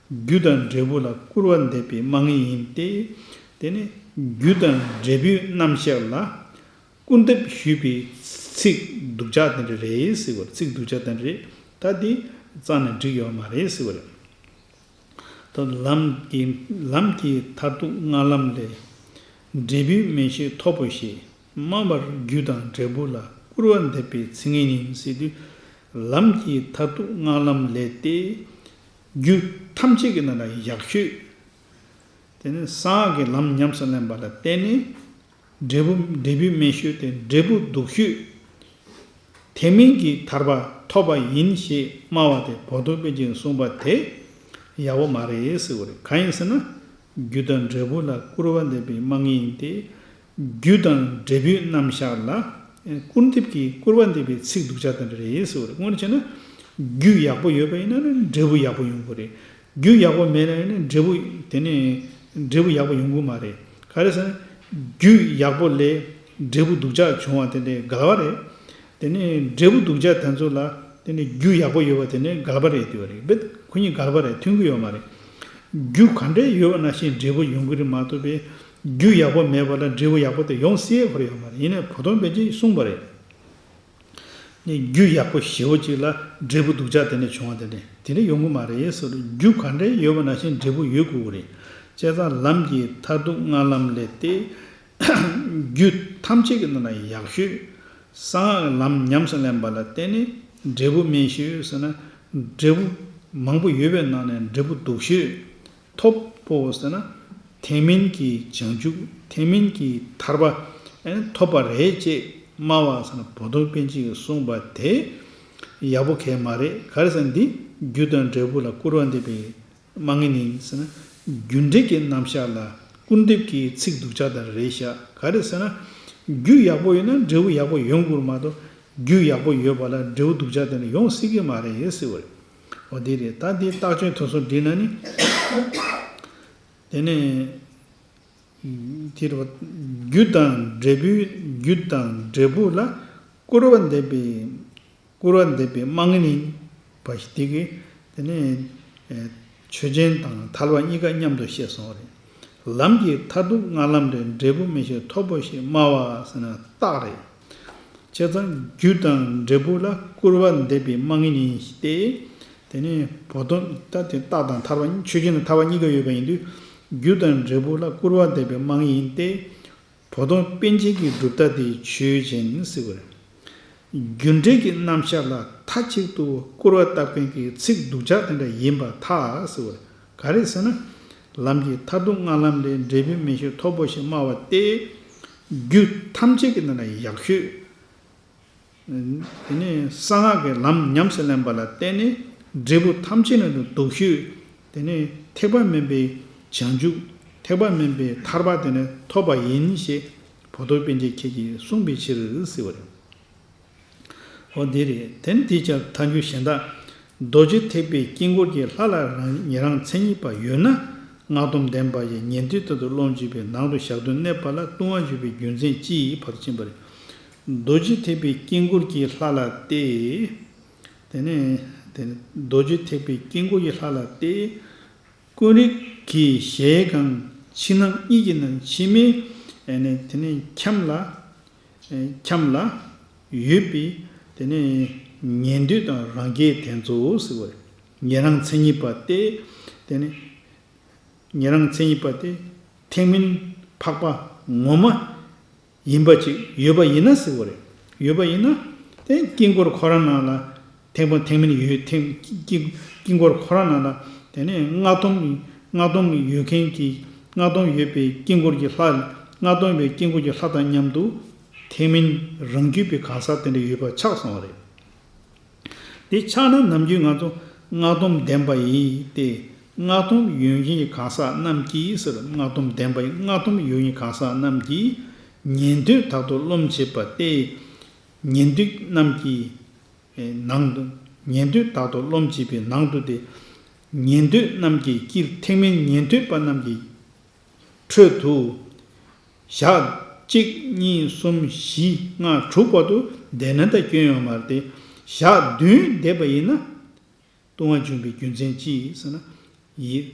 རྒྱུ་དང་འབྲས་བུ་ལ་སྐུར་བ་འདེབས་པའི་མ་ངེས་ཡིན་ཏེ། དེ་ནི་རྒྱུ་དང་འབྲས་བུའི་རྣམ་གཞག་ལ་སྐུར་འདེབས་ཞུས་པའི་ཚིག་སྡུག་ཅག་དེ་འདྲ་རེད་ཟེར་བ་རེད། ཚིག་སྡུག་ཅག་དེ་འདྲ་རེད། ད་འདི་རྩ་ནས་འགྲིག་ཡོད་མ་རེད་ཟེར་བ་རེད། ད་ལམ་གྱི་ལམ་གྱི་མཐར་ཐུག་སྔགས་ལམ་ལས། འབྲས་བུའི་མན་ཤོས་ཐོབ་བོ་ཞེས་སྨྲ་བར་རྒྱུ་དང་འབྲས་བུ་ལ་སྐུར་བ་འདེབས་པའི་ཚིག་ངན་ཡིན་ཟེར་དུས། ལམ་གྱི་མཐར་ཐུག་སྔགས་ལམ་ལས་ཏེ། རྒྱུ་ཐམས་ཅད་ཀྱི་ནང་ལ་ཡག་ཤོས། དེ་ནི་གསང་སྔགས་ཀྱི་ལམ་ཉམས་སུ་ལེན་པ་ལ་བརྟེན་ནས། འབྲས་བུ་འབྲས་བུའི་མན་ཤོས་དེ་འབྲས་བུ་སྡུག་ཤོས། ཐེག་དམན་གྱི་ཐར་པ་ཐོབ་པ་ཡིན་ཞེས་སྨྲ་བ་དེ་བོ་དོང་པཎ་ཆེན་གྱིས་གསུངས་པ་དེ་ཡག་པོ་མ་རེད་ཟེར་བ་རེད། གང་ཡིན་ཟེར་ན། རྒྱུ་དང་འབྲས་བུ་ལ་སྐུར་བ་འདེབས་པའི་མ་ངེས་ཡིན་ཏེ། རྒྱུ་དང་འབྲས་བུའི་རྣམ་གཞག་ལ་སྐུར་འདེབས་ཀྱི་སྐུར་བ་འདེབས་པའི་ཚིག་སྡུག་ཅག་དེ་འདྲ་རེད་ཟེར་བ་རེད། དངོས་གནས་བྱས་ན། རྒྱུ་ཡག་པོ་ཡོད་པ་ཡིན་ན་ནི་འབྲས་བུ་ཡག་པོ་ཡོང་གི་རེད། རྒྱུ་ཡག་པོ་མེད་ན་ཡང་ནི་འབྲས་བུ་དེ་ནི་འབྲས་བུ་ཡག་པོ་ཡོང་གི་མ་རེད། ག་རེ་ཟེར་ན། རྒྱུ་ཡག་པོ་ལས་འབྲས་བུ་སྡུག་ཅག་བྱུང་བ་དེ་འདྲའི་འགལ་བ་རེད། དེ་ནས་འབྲས་བུ་སྡུག་ཅག་དེ་ཚོ་ལ་དེ་ནས་རྒྱུ་ཡག་པོ་ཡོད་པ་དེ་ནས་འགལ་བ་རེད་ཟེར་བ་རེད། རྦད་ཁོ་གཉིས་འགལ་བ་རེད། མཐུན་གྱི་ཡོད་མ་རེད། རྒྱུ་ག་འདྲས་ཡོད་པ་ནང་བཞིན་འབྲས་བུ་ཡོང་གི་རེད་མ་གཏོགས་པའི་རྒྱུ་ཡག་པོ་མེད་པ་ལ་འབྲས་བུ་ཡག་པོ་དེ་ཡོང་སྲིད་ཁོ་རེ་ཡོད་མ་རེད། ཡིན་ནའི་བོ་དོང་པཎ་ཆེན་གྱིས་གསུངས་པ་རེད། ནི་རྒྱུ་ཡག་པོ་ཞེ་པོ་ཅིག་ལ་འབྲས་བུ་སྡུག་ཅག་དེ་འདྲས་བྱུང་བ་དེ་འདྲས་དེ་འདྲས་ཡོང་གི་མ་རེད་ཟེར། རྒྱུ་ག་འདྲས་ཡོད་པ་ནང་བཞིན་འབྲས་བུ་ཡོད་དགོས་ཀྱི་རེད། བྱས་ཙང་ལམ་གྱི་མཐར་ཐུག་སྔགས་ལམ་ལས་ཏེ། རྒྱུ་ཐམས་ཅད་ཀྱི་ནང་ན་ཡག་ཤོས། གསང་སྔགས་ལམ་ཉམས་སུ་ལེན་པ་ལ་བརྟེན་ནས་འབྲས་བུ་དམན་ཤོས་ཟེར་ན། འབྲས་བུ་མང་པོ་ཡོད་པའི་ནང་ནས་འབྲས་བུ་སྡུག་ཤོས། ཐོབ་པོ་ཟེར་ན། ཐེག་དམན་གྱི་བྱང་ཆུབ་ཐེག་དམན་གྱི་ཐར་པ་ཨེ་ཐོབ་པ་རེད་ཅེས་སྨྲ་བ་ཟེར་ན། བོ་དོང་པཎ་ཆེན་གྱིས་གསུངས་པ་དེ་ཡག་པོ་གང་ཡང་མ་རེད། ག་རེ་ཟེར་ན། འདི་རྒྱུ་དང་འབྲས་བུ་ལ་སྐུར་བ་འདེབས་པའི་མ་ངེས་ཡིན་ཟེར་ན། རྒྱུ་འབྲས་ཀྱི་རྣམ་གཞག་ལ་སྐུར་འདེབས་ཀྱི་ཚིག་སྡུག་ཅག་དེ་རེད་ཤག་ག་རེ་ཟེར་ན། རྒྱུ་ཡག་པོ་ཡོད་ན་འབྲས་བུ་ཡག་པོ་ཡོང་དགོས་མ་གཏོགས། རྒྱུ་ཡག་པོ་ཡོད་པ་ལ་འབྲས་བུ་སྡུག་ཅག་དེ་འདྲ་ཡོང་སྲིད་ཀྱི་མ་རེད་ཟེར་བ་རེད། འོ་དེ་རེད། ད་འདི་རྟགས་ཅན་དོན་གསུམ་འགྲིག་ན་ནི། དེ་ནས་དེ་རུ་རྒྱུ་དང་འབྲས་བུའི་རྒྱུ་དང་འབྲས་བུ་ལ་སྐུར་བ་འདེབས་པའི་སྐུར་བ་འདེབས་པའི་མ་ངེས་ཡིན་པ་ཞིག་དེ་གིས་དེ་ནས་ཆོས་ཅན་དང་ཐལ་བ་གཉིས་ཀ་མཉམ་དུ་བཤད་སོང་བ་རེད། ལམ་གྱི་མཐར་ཐུག་སྔགས་ལམ་རེད། འབྲས་བུ་མན་ཤོས་ཐོབ་བོ་ཞེས་སྨྲ་བ་ཟེར་ན་རྟགས་རེད། བྱས་ཙང་རྒྱུ་དང་འབྲས་བུ་ལ་སྐུར་བ་འདེབས་པའི་མ་ངེས་ཡིན་ཏེ། དེ་ནས་བོ་དོང་ད་དེ་རྟགས་དང་ཐལ་བ་ཆོས་ཅན་དང་ཐལ་བ་གཉིས་ཀ་ཡོད་པ་ཡིན་དུས། རྒྱུ་དང་འབྲས་བུ་ལ་སྐུར་བ་འདེབས་པའི་མ་ངེས་ཡིན་ཏེ། བོ་དོང་པཎ་ཆེན་གྱི་གྲུབ་མཐའ་དེ་ཆོས་ཅན་ཟེར་བ་རེད། རྒྱུ་འབྲས་ཀྱི་རྣམ་གཞག་ལ་མཐའ་གཅིག་ཏུ་སྐུར་བ་བཏབ་མཁན་གྱི་ཚིག་སྡུག་ཅག་དེ་འདྲ་ཡིན་པར་ཐལ་ཟེར་བ་རེད། ག་རེ་ཟེར་ན། ལམ་གྱི་མཐར་ཐུག་སྔགས་ལམ་ལས་འབྲས་བུ་མན་ཤོས་ཐོབ་བོ་ཞེས་སྨྲ་བ་སྟེ། རྒྱུ་ཐམས་ཅད་ཀྱི་ནང་ན་ཡག་ཤོས། དེ་ནས་གསང་སྔགས་ཀྱི་ལམ་ཉམས་སུ་ལེན་པ་ལ་བརྟེན་ནས་འབྲས་བུ་ཐམས་ཅད་ནང་དུ་སྡུག་ཤོས། དེ་ནས་ཐེག་པ་དམན་པའི་བྱང་ཆུབ་ཐེག་པ་དམན་པའི་ཐར་པ་དེ་ནི་ཐོབ་པ་ཡིན་ཞེས་བོ་དོང་པཎ་ཆེན་ཁྱེད་ཀྱིས་གསུངས་པའི་ཕྱིར་ཟེར་བ་རེད། འོ་འདི་རེད། དེ་ནི་དེའི་ཕྱིར་ཐལ་འགྱུར་གཞན་དག་རྡོ་རྗེ་ཐེག་པའི་དཀྱིལ་འཁོར་གྱི་ལྷ་ལ་རང་ཉན་རང་མཚན་ཉིད་པ་ཡོད་ན། སྔགས་སྡོམ་ལྡན་པ་ཡིས་ཉན་ཐོས་ལྟར་དུ་རློམ་བྱེད་པའི་ནང་དུ་ཞག་བདུན་གནས་པ་ལ་ལྟུང་བ་བྱེད་པའི་རྒྱུ་མཚན་ཅི་ཡིས་བར་དུ་ཕྱིན་པ་རེད། རྡོ་རྗེ་ཐེག་པའི་དཀྱིལ་འཁོར་གྱི་ལྷ་ལ་སྟེ། དེ་ནས་དེ་ནས་རྡོ་རྗེ་ཐེག་པའི་དཀྱིལ་འཁོར་གྱི་ལྷ་ལ་སྟེ། ཀུན་རིག་གི་གཞལ་ཡས་ཁང་ཕྱི་ནང་གཉིས་ཀྱི་ནང་ཕྱི་མའི་ཨེ་ནས་དེ་ནས་ཁྱམས་ལ། ཨེ་ཁྱམས་ལ་ཡོད་པའི་དེ་ནས་ཉན་ཐོས་དང་རང་རྒྱལ་དེ་ཚོ་ཟེར་བ་རེད། ཉན་རང་མཚན་ཉིད་པ་སྟེ། དེ་ནས་ཉན་རང་མཚན་ཉིད་པ་སྟེ། ཐེག་དམན་འཕགས་པ་ངོ་མ་ཡིན་པ་ཅིག་ཡོད་པ་ཡིན་ན་ཟེར་བ་རེད། ཡོད་པ་ཡིན་ན་དེ་དཀྱིལ་འཁོར་ཁོ་རང་ནང་ལ་ཐེག་པ་ཐེག་དམན་ཡོད་ཐེག་དཀྱིལ་དཀྱིལ་འཁོར་ཁོ་རང་ནང་ལ་དེ་ནས་སྔགས་སྡོམ་སྔགས་སྡོམ་ཡོད་མཁན་གྱི་སྔགས་སྡོམ་ཡོད་པའི་དཀྱིལ་འཁོར་གྱི་ལྷ། སྔགས་སྡོམ་པའི་དཀྱིལ་འཁོར་གྱི་ལྷ་དང་མཉམ་དུ་ཐེག་དམན་རང་རྒྱུད་པའི་གང་ཟག་དེ་འདྲ་ཡོད་པ་ཆགས་སོང་བ་རེད། དེ་ཆགས་ན་ནམ་རྒྱུན་ང་ཚོ་སྔགས་སྡོམ་ལྡན་པ་ཡིས་ཏེ། སྔགས་སྡོམ་ཡོད་མཁན་གྱི་གང་ཟག་རྣམས་ཀྱིས་ཟེར། སྔགས་སྡོམ་ལྡན་པ་ཡིས་སྔགས་སྡོམ་ཡོད་མཁན་གྱི་གང་ཟག་རྣམས་ཀྱིས་ཉན་ཐོས་དག་ཏུ་རློམ་བྱེད་པ་སྟེ། ཉན་ཐོས་རྣམས་ཀྱིས་ ནང་དུ་ཉན་ཐོས་དག་ཏུ་རློམ་བྱེད་པའི་ནང་དུ་སྟེ། ཉན་ཐོས་རྣམས་ཀྱི་དཀྱིལ་ཐེག་དམན་ཉན་ཐོས་པ་རྣམས་ཀྱི་ཁྲོད་དུ་ཞག་གཅིག་གཉིས་གསུམ་བཞི་ལྔ་དྲུག་བར་དུ་བསྡད་ན་ད་སྐྱོན་ཡོད་མ་རེད་དེ། ཞག་བདུན་བསྡད་པ་ཡིན་ན། ལྟུང་བ་འབྱུང་བའི་རྒྱུ་མཚན་ཅི་ཡིན་ཟེར་ན། ཡིན།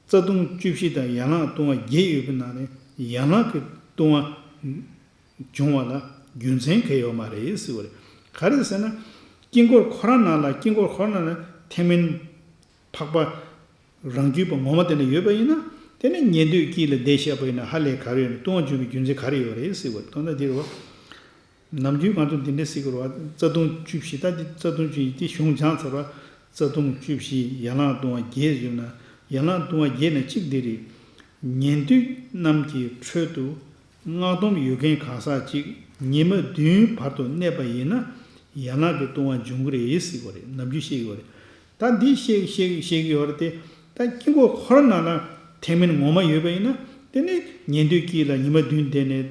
རྩ་ལྟུང་བཅུ་བཞི་དང་ཡན་ལག་ལྟུང་བ་བརྒྱད་ཡོད་པའི་ནང་ནས་ཡན་ལག་གི་ལྟུང་བ་འབྱུང་བ་ལ་རྒྱུ་མཚན་གང་ཡོད་མ་རེད་ཟེར་བ་རེད། ག་རེ་ཟེར་ན། དཀྱིལ་འཁོར་ཁོ་རང་ནང་ལ་དཀྱིལ་འཁོར་ཁོ་རང་ནང་ལ་ཐེག་དམན་འཕགས་པ་རང་རྒྱུད་པ་ངོ་མ་དེ་འདྲ་ཡོད་པ་ཡིན་ན། དེ་ནི་ཉན་ཐོས་དཀྱིལ་ལ་བསྡད་བཞག་པ་ཡིན་ན་ཧ་ལས་ག་རེ་ཡོད་ན། ལྟུང་བ་འབྱུང་བའི་རྒྱུ་མཚན་ག་རེ་ཡོད་རེད་ཟེར་བ་རེད། དོན་དག་འདི་རེད་བ། ནམ་རྒྱུན་ང་ཚོ་འདི་འདྲ་ཟེར་གི་རེད་བ། རྩ་ལྟུང་བཅུ་བཞི། ད་འདི་རྩ་ལྟུང་བཅུ་བཞི་འདི་གཞུང་སྦྱངས་ཚར་བ། རྩ་ལྟུང་བཅུ་བཞི་ཡན་ལག་ལྟུང་བ་བརྒྱད་ཡོད་ན། ཡན་ལག་ལྟུང་བ་བརྒྱད་ནས་གཅིག་འདི་རེད། ཉན་ཐོས་རྣམས་ཀྱི་ཁྲོད་དུ་སྔགས་སྡོམ་ཡོད་མཁན་གང་ཟག་ཅིག་ཉི་མ་བདུན་བར་དུ་གནས་པ་ཡིན་ན། ཡན་ལག་གི་ལྟུང་བ་འབྱུང་གི་རེད་ཟེར་གི་རེད། ནམ་རྒྱུན་བཤད་ཀྱི་ཡོད་རེད། ད་འདི་བཤད་བཤད་བཤད་ཀྱི་ཡོད་རེད་དེ། ད་དཀྱིལ་འཁོར་ཁོ་རང་ནང་ལ་ཐེག་དམན་ངོ་མ་ཡོད་པ་ཡིན་ན། དེ་ནི་ཉན་ཐོས་དཀྱིལ་ལ་ཉི་མ་བདུན་བསྡད་ནས་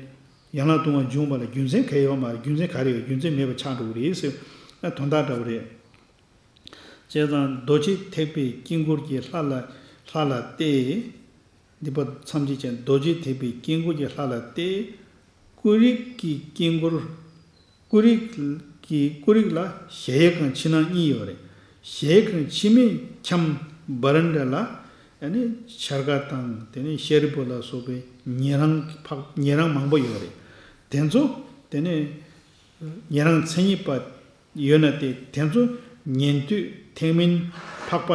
ཡན་ལག་ལྟུང་བ་འབྱུང་བ་ལ་རྒྱུ་མཚན་གང་ཡོད་མ་རེད། རྒྱུ་མཚན་ག་རེ་ཡོད། རྒྱུ་མཚན་མེད་པ་ཆགས་འགྲོ་གི་རེད་ཟེར། ཨ་དོན་དག་འདྲ་བོ་རེད། བྱས་ཙང་རྡོ་རྗེ་ཐེག་པའི་དཀྱིལ་འཁོར་གྱི་ལྷ་ལ་ལྷ་ལ་སྟེ། འདི་པ་ཐམས་ཅད་ཀྱང་རྡོ་རྗེ་ཐེག་པའི་དཀྱིལ་འཁོར་གྱི་ལྷ་ལ་སྟེ། ཀུ་རིག་གི་དཀྱིལ་འཁོར། ཀུ་རིག་གི་ཀུ་རིག་ལ་གཞལ་ཡས་ཁང་ཕྱི་ནང་གཉིས་ཡོད་རེད། གཞལ་ཡས་ཁང་ཕྱི་མའི་ཁྱམས་བྷ་རན་ཌ་ལ་ཨ་ནི་འཆར་ཀ་དང་དེ་ནས་ཤཱ་རིའི་བུ་ལ་སོགས་པའི་ཉེ་རིང་འཕགས་ཉེ་རིང་མང་པོ་ཡོད་རེད། དེ་ཚོ་དེ་ནས་ཉེ་རིང་མཚན་ཉིད་པ་ཡོད་ན་སྟེ། དེ་ཚོ་ཉན་ཐོས་ཐེག་དམན་འཕགས་པ་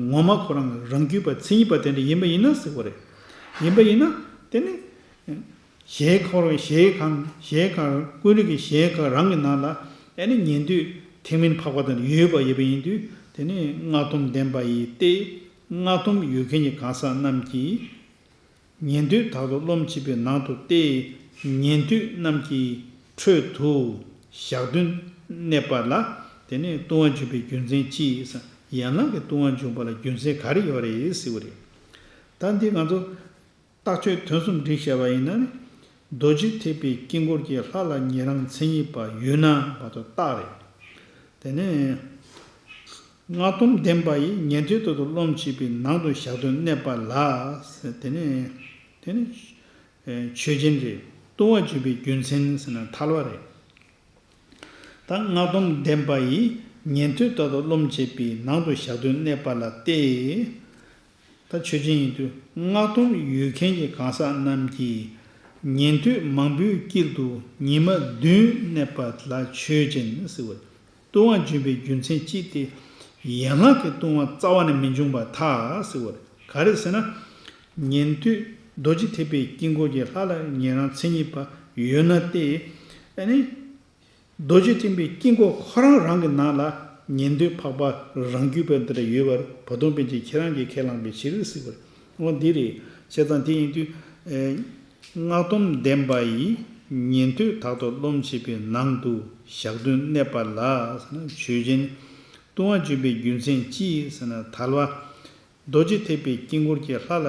ངོ་མ་ཁོ་རང་རང་རྒྱུད་པ་མཚན་ཉིད་པ་དེ་འདྲ་ཡིན་པ་ཡིན་ན་ཟེར་བ་རེད། ཡིན་པ་ཡིན་ན་དེ་ནི་གཞལ་ཡས་ཁང་གཞལ་ཡས་ཁང་གཞལ་ཡས་ཁང་ཀུན་རིག་གི་གཞལ་ཡས་ཁང་རང་གི་ནང་ལ་ཨ་ནི་ཉན་ཐོས་ཐེག་དམན་འཕགས་པ་དེ་འདྲ་ཡོད་པ་ཡོད་པ་ཡིན་དུས། དེ་ནི་སྔགས་སྡོམ་ལྡན་པ་ཡིས་ཏེ། སྔགས་སྡོམ་ཡོད་མཁན་གྱི་གང་ཟག་རྣམས་ཀྱིས། ཉན་ཐོས་དག་ཏུ་རློམ་བྱེད་པའི་ནང་དུ་སྟེ། ཉན་ཐོས་རྣམས་ཀྱི་ཁྲོད་དུ་ཞག་བདུན་གནས་པ་ལ་དེ་ནས་ལྟུང་བ་འབྱུང་བའི་རྒྱུ་མཚན་ཅི་ཡིན་ཟེར། ཡན་ལག་གི་ལྟུང་བ་འབྱུང་བ་ལ་རྒྱུ་མཚན་ག་རེ་ཡོད་རེད་ཟེར་བ་རེད། ད་འདི་ང་ཚོ་རྟགས་ཆོས་དོན་གསུམ་བསྒྲིགས་བྱས་པ་ཡིན་ན་ནི། རྡོ་རྗེ་ཐེག་པའི་དཀྱིལ་འཁོར་གྱི་ལྷ་ལ་ཉེ་རིང་མཚན་ཉིད་པ་ཡོད་ན་མ་གཏོགས་རྟགས་རེད། དེ་ནས། སྔགས་སྡོམ་ལྡན་པ་ཡིས་ཉན་ཐོས་དག་ཏུ་རློམ་བྱེད་པའི་ནང་དུ་ཞག་བདུན་གནས་པ་ལ། དེ་ནས་དེ་ནི་ཆོས་ཅན་རེད། ལྟུང་བ་འབྱུང་བའི་རྒྱུ་མཚན་ཟེར་ན་ཐལ་བ་རེད། ད་སྔགས་སྡོམ་ལྡན་པ་ཡིས་ཉན་ཐོས་དག་ཏུ་རློམ་བྱེད་པའི་ནང་དུ་ཞག་བདུན་གནས་པ་ལ་སྟེ། ད་ཆོས་ཅན་ཡིན་དུས་སྔགས་སྡོམ་ཡོད་མཁན་གྱི་གང་ཟག་རྣམས་ཀྱིས་ཉན་ཐོས་མང་པོའི་དཀྱིལ་དུ་ཉི་མ་བདུན་གནས་པ་ལ་ཆོས་ཅན་ཟེར་བ། ལྟུང་བ་འབྱུང་བའི་རྒྱུ་མཚན་ཅི་སྟེ། ཡན་ལག་གི་ལྟུང་བ་རྩ་བ་ནས་མི་འབྱུང་བར་ཐལ་ཟེར་བ་རེད། ག་རེ་ཟེར་ན། ཉན་ཐོས་རྡོ་རྗེ་ཐེག་པའི་དཀྱིལ་འཁོར་གྱི་ལྷ་ལ་ཉན་རང་མཚན་ཉིད་པ་ཡོད་ན་སྟེ། ཨ་ནི། རྡོ་རྗེ་ཐེག་པའི་དཀྱིལ་འཁོར་ཁོ་རང་རང་གི་ནང་ལ་ཉན་ཐོས་འཕགས་པ་རང་རྒྱུད་པ་འདི་འདྲ་ཡོད་པར་བར་སྟོང་པཎ་ཆེན་ཁྱེད་རང་གིས་ཁས་བླངས་པའི་ཕྱིར་ཟེར་བ་རེད། འོ་འདི་རེད། བྱས་ཙང་དེ་ཡིན་དུས། ཨེ། སྔགས་སྡོམ་ལྡན་པ་ཡིས་ཉན་ཐོས་དག་ཏུ་རློམ་བྱེད་པའི་ནང་དུ་ཞག་བདུན་གནས་པ་ལ་ཟེར་ན་ཆོས་ཅན། ལྟུང་བ་འབྱུང་བའི་རྒྱུ་མཚན་ཅི་ཟེར་ན་ཐལ་བ། རྡོ་རྗེ་ཐེག་པའི་དཀྱིལ་འཁོར་གྱི་ལྷ་ལ་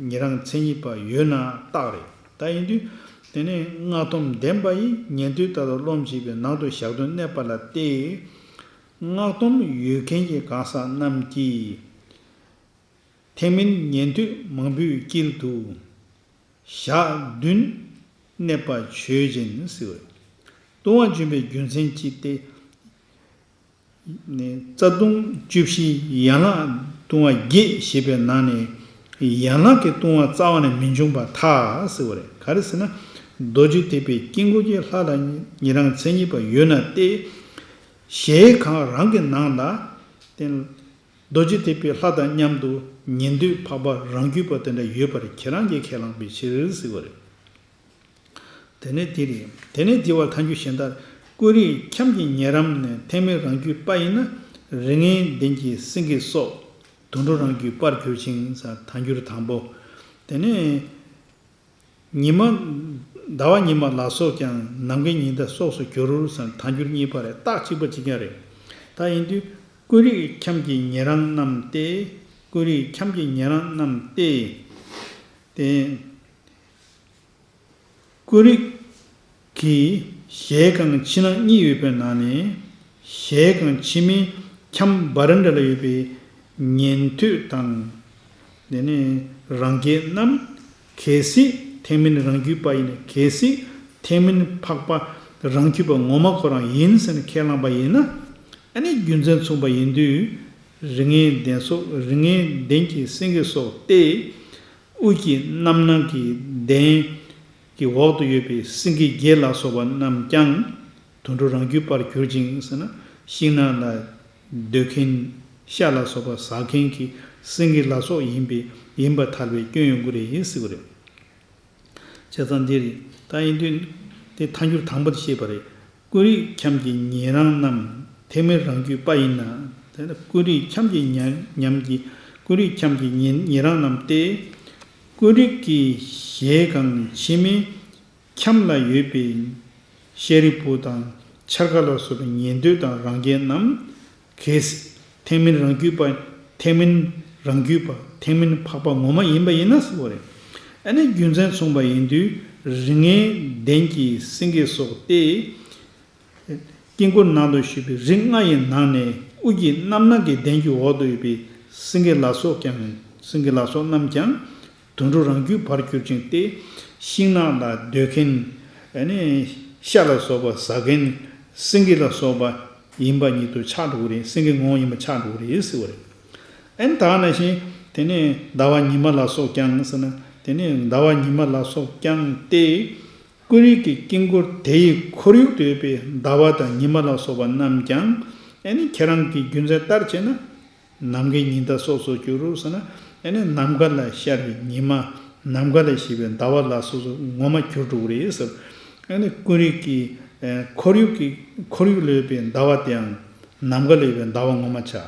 ཉེ་རིང་མཚན་ཉིད་པ་ཡོད་ན་རྟགས་རེད། ད་ཡིན་དུས་དེ་ནས་སྔགས་སྡོམ་ལྡན་པ་ཡིས་ཉན་ཐོས་དག་ཏུ་རློམ་བྱེད་པའི་ནང་དུ་ཞག་བདུན་གནས་པ་ལ་སྟེ། སྔགས་སྡོམ་ཡོད་མཁན་གྱི་གང་ཟག་རྣམས་ཀྱིས། ཐེག་དམན་ཉན་ཐོས་མང་པོའི་དཀྱིལ་དུ། ཞག་བདུན་གནས་པ་ཆོས་ཅན་ཟེར་བས། ལྟུང་བ་འབྱུང་བའི་རྒྱུ་མཚན་ཅི་སྟེ། ནས་རྩ་ལྟུང་བཅུ་བཞི་ཡན་ལག་ལྟུང་བ་བརྒྱད་ཞེས་པའི་ནང་ནས་ཡན་ལག་གི་ལྟུང་བ་རྩ་བ་ནས་མི་འབྱུང་བར་ཐལ་ཟེར་བ་རེད། ག་རེ་ཟེར་ན། རྡོ་རྗེ་ཐེག་པའི་དཀྱིལ་འཁོར་གྱི་ལྷ་ལ་ཉེ་རིང་མཚན་ཉིད་པ་ཡོད་ན་སྟེ། གཞལ་ཡས་ཁང་རང་གི་ནང་ལ་རྟེན། རྡོ་རྗེ་ཐེག་པའི་ལྷ་དང་མཉམ་དུ་ཉན་ཐོས་འཕགས་པ་རང་རྒྱུད་པ་དེ་འདྲ་ཡོད་པར་ཁྱེད་རང་གིས་ཁས་བླངས་པའི་ཕྱིར་ཟེར་བ་རེད། དེ་ནས་དེ་རེད། དེ་ནས་དེ་བར་ཐལ་འགྱུར་གཞན་དག། ཀུན་རིག་ཁྱམས་ཀྱི་ཉེ་རིང་ནས་ཐེག་དམན་རང་རྒྱུད་པ་ཡིན་ན། རིགས་ངན་ལྡན་གྱི་སེང་གེ་སོགས་དུད་འགྲོ་རང་རྒྱུད་པར་གྱུར་ཅིང་ཟེར་ཐལ་འགྱུར་དང་པོ། དེ་ནས། ཉི་མ། ཟླ་བ་ཉི་མ་ལ་སོགས་ཀྱང་ནམ་མཁའི་ཉི་ཟླ་སོགས་སུ་འགྱུར་ཟེར་ཐལ་འགྱུར་གཉིས་པ་རེད། རྟགས་གཅིག་པ་གཅིག་རྐྱང་རེད། ད་ཡིན་དུས་ཀུན་རིག་ཁྱམས་ཀྱི་ཉེ་རིང་རྣམས་ཏེ། ཀུན་རིག་ཁྱམས་ཀྱི་ཉེ་རིང་རྣམས་ཏེ། ཏེ། ཀུན་རིག་གི་གཞལ་ཡས་ཁང་ཕྱི་ནང་གཉིས་ཡོད་པའི་ནང་ནས། གཞལ་ཡས་ཁང་ཕྱི་མའི་ཁྱམས་བྷ་རན་ཌ་ལ་ཡོད་པའི་ཉན་ཐོས་དང་། དེ་ནས་རང་རྒྱལ་རྣམས། གལ་སྲིད་ཐེག་དམན་རང་རྒྱུད་པ་ཡིན་ན། གལ་སྲིད་ཐེག་དམན་འཕགས་པ་རང་རྒྱུད་པ་ངོ་མ་ཁོ་རང་ཡིན་ཟེར་ནས་ཁས་བླངས་པ་ཡིན་ན། ཨ་ནི་རྒྱུ་མཚན་མཚུངས་པ་ཡིན་དུས། རིགས་ལྔའི་གདན་སོགས། རིགས་ལྔའི་གདན་གྱི་སེང་གེ་སོགས་ཏེ། དབུས་ཀྱི་རྣམ་སྣང་གི་གདན་གྱི་འོག་ཏུ་ཡོད་པའི་སེང་གེ་བརྒྱད་ལ་སོགས་པ་རྣམས་ཀྱང་། དུད་འགྲོ་རང་རྒྱུད་པར་གྱུར་ཅིང་ཟེར་ན། ཤིང་ནགས་ལ་སྡོད་མཁན། ཤ་ལ་སོགས་པ་ཟ་མཁན་གྱི་སེང་གེ་ལ་སོགས་ཡིན་པས། ཡིན་པར་ཐལ་བའི་སྐྱོན་ཡོང་གི་རེད་ཟེར་གི་རེད། བྱས་ཙང་འདི་རེད། ད་ཡིན་དུས་དེ་ཐལ་འགྱུར་དང་པོ་དེ་བཤད་པ་རེད། ཀུན་རིག་ཁྱམས་ཀྱི་ཉན་རང་རྣམས། ཐེག་དམན་རང་རྒྱུད་པ་ཡིན་ན། དེ་ལ་ཀུན་རིག་ཁྱམས་ཀྱི་ཉམས་ཉམས་ཀྱི། ཀུན་རིག་ཁྱམས་ཀྱི་ཉན་ཉན་རང་རྣམས་ཏེ། ཀུན་རིག་གི་གཞལ་ཡས་ཁང་ཕྱི་མའི་ཁྱམས་ལ་ཡོད་པའི་ཤཱ་རིའི་བུ་དང་འཆར་ཀ་ལ་སོགས་པའི་ཉན་ཐོས་དང་རང་རྒྱལ་རྣམས། གལ་སྲིད་ཐེག་དམན་རང་རྒྱུད་པ། ཐེག་དམན་རང་རྒྱུད་པ། ཐེག་དམན་འཕགས་པ་ངོ་མ་ཡིན་པ་ཡིན་ན་ཟེར་བ་རེད། ཨ་ནི་རྒྱུ་མཚན་མཚུངས་པ་ཡིན་དུས། རིགས་ལྔའི་གདན་གྱི་སེང་གེ་སོགས་ཏེ། དཀྱིལ་འཁོར་ནང་དུ་བཞུགས་པའི་རིགས་ལྔ་ཡི་ནང་ནས། དབུས་ཀྱི་རྣམ་སྣང་གི་གདན་གྱི་འོག་ཏུ་ཡོད་པའི་སེང་གེ་ལ་སོགས་ཀྱང་། སེང་གེ་ལ་སོགས་རྣམས་ཀྱང་། དུད་འགྲོ་རང་རྒྱུད་པར་གྱུར་ཅིང་སྟེ། ཤིང་ནགས་ལ་སྡོད་མཁན། ཨ་ནི་ཤ་ལ་སོགས་པ་ཟ་མཁན། སེང་གེ་ལ་སོགས་པ་ཡིན་པ་ཉིད་དུ་ཆགས་འགྲོ་གི་རེད། སེང་གེ་ངོ་བོ་ཡིན་པ་ཆགས་འགྲོ་གི་རེད་ཟེར་བ་རེད། ཨ་ནི་ད་ག་ནང་བཞིན་དེ་ནས་ཟླ་བ་ཉི་མ་ལ་སོགས་ཀྱང་ཟེར་ན། དེ་ནས་ཟླ་བ་ཉི་མ་ལ་སོགས་ཀྱང་སྟེ། ཀུན་རིག་གི་དཀྱིལ་འཁོར་དེ་ཡི་ཁོར་ཡུག་ཏུ་ཡོད་པའི་ཟླ་བ་དང་ཉི་མ་ལ་སོགས་པ་རྣམས་ཀྱང་། ཨ་ནི་ཁྱེད་རང་གི་རྒྱུ་མཚན་ལྟར་བྱས་ན། ནམ་མཁའི་ཉི་ཟླ་སོགས་སུ་འགྱུར་རོ་ཟེར་ན། ཨ་ནི་ནམ་མཁའ་ལ་ཤར་བའི་ཉི་མ། ནམ་མཁའ་ལ་ཤར་བའི་ཟླ་བ་ལ་སོགས་སུ་ངོ་མ་གྱུར་འགྲོ་གི་རེད་ཟེར། ཨ་ནི་ཀུན་རིག་གི་ཨ་ཁོར་ཡུག་གི་ཁོར་ཡུག་ལ་ཡོད་པའི་ཟླ་བ་དེའང་ནམ་མཁའ་ལ་ཡོད་པའི་ཟླ་བ་ངོ་མ་ཆགས།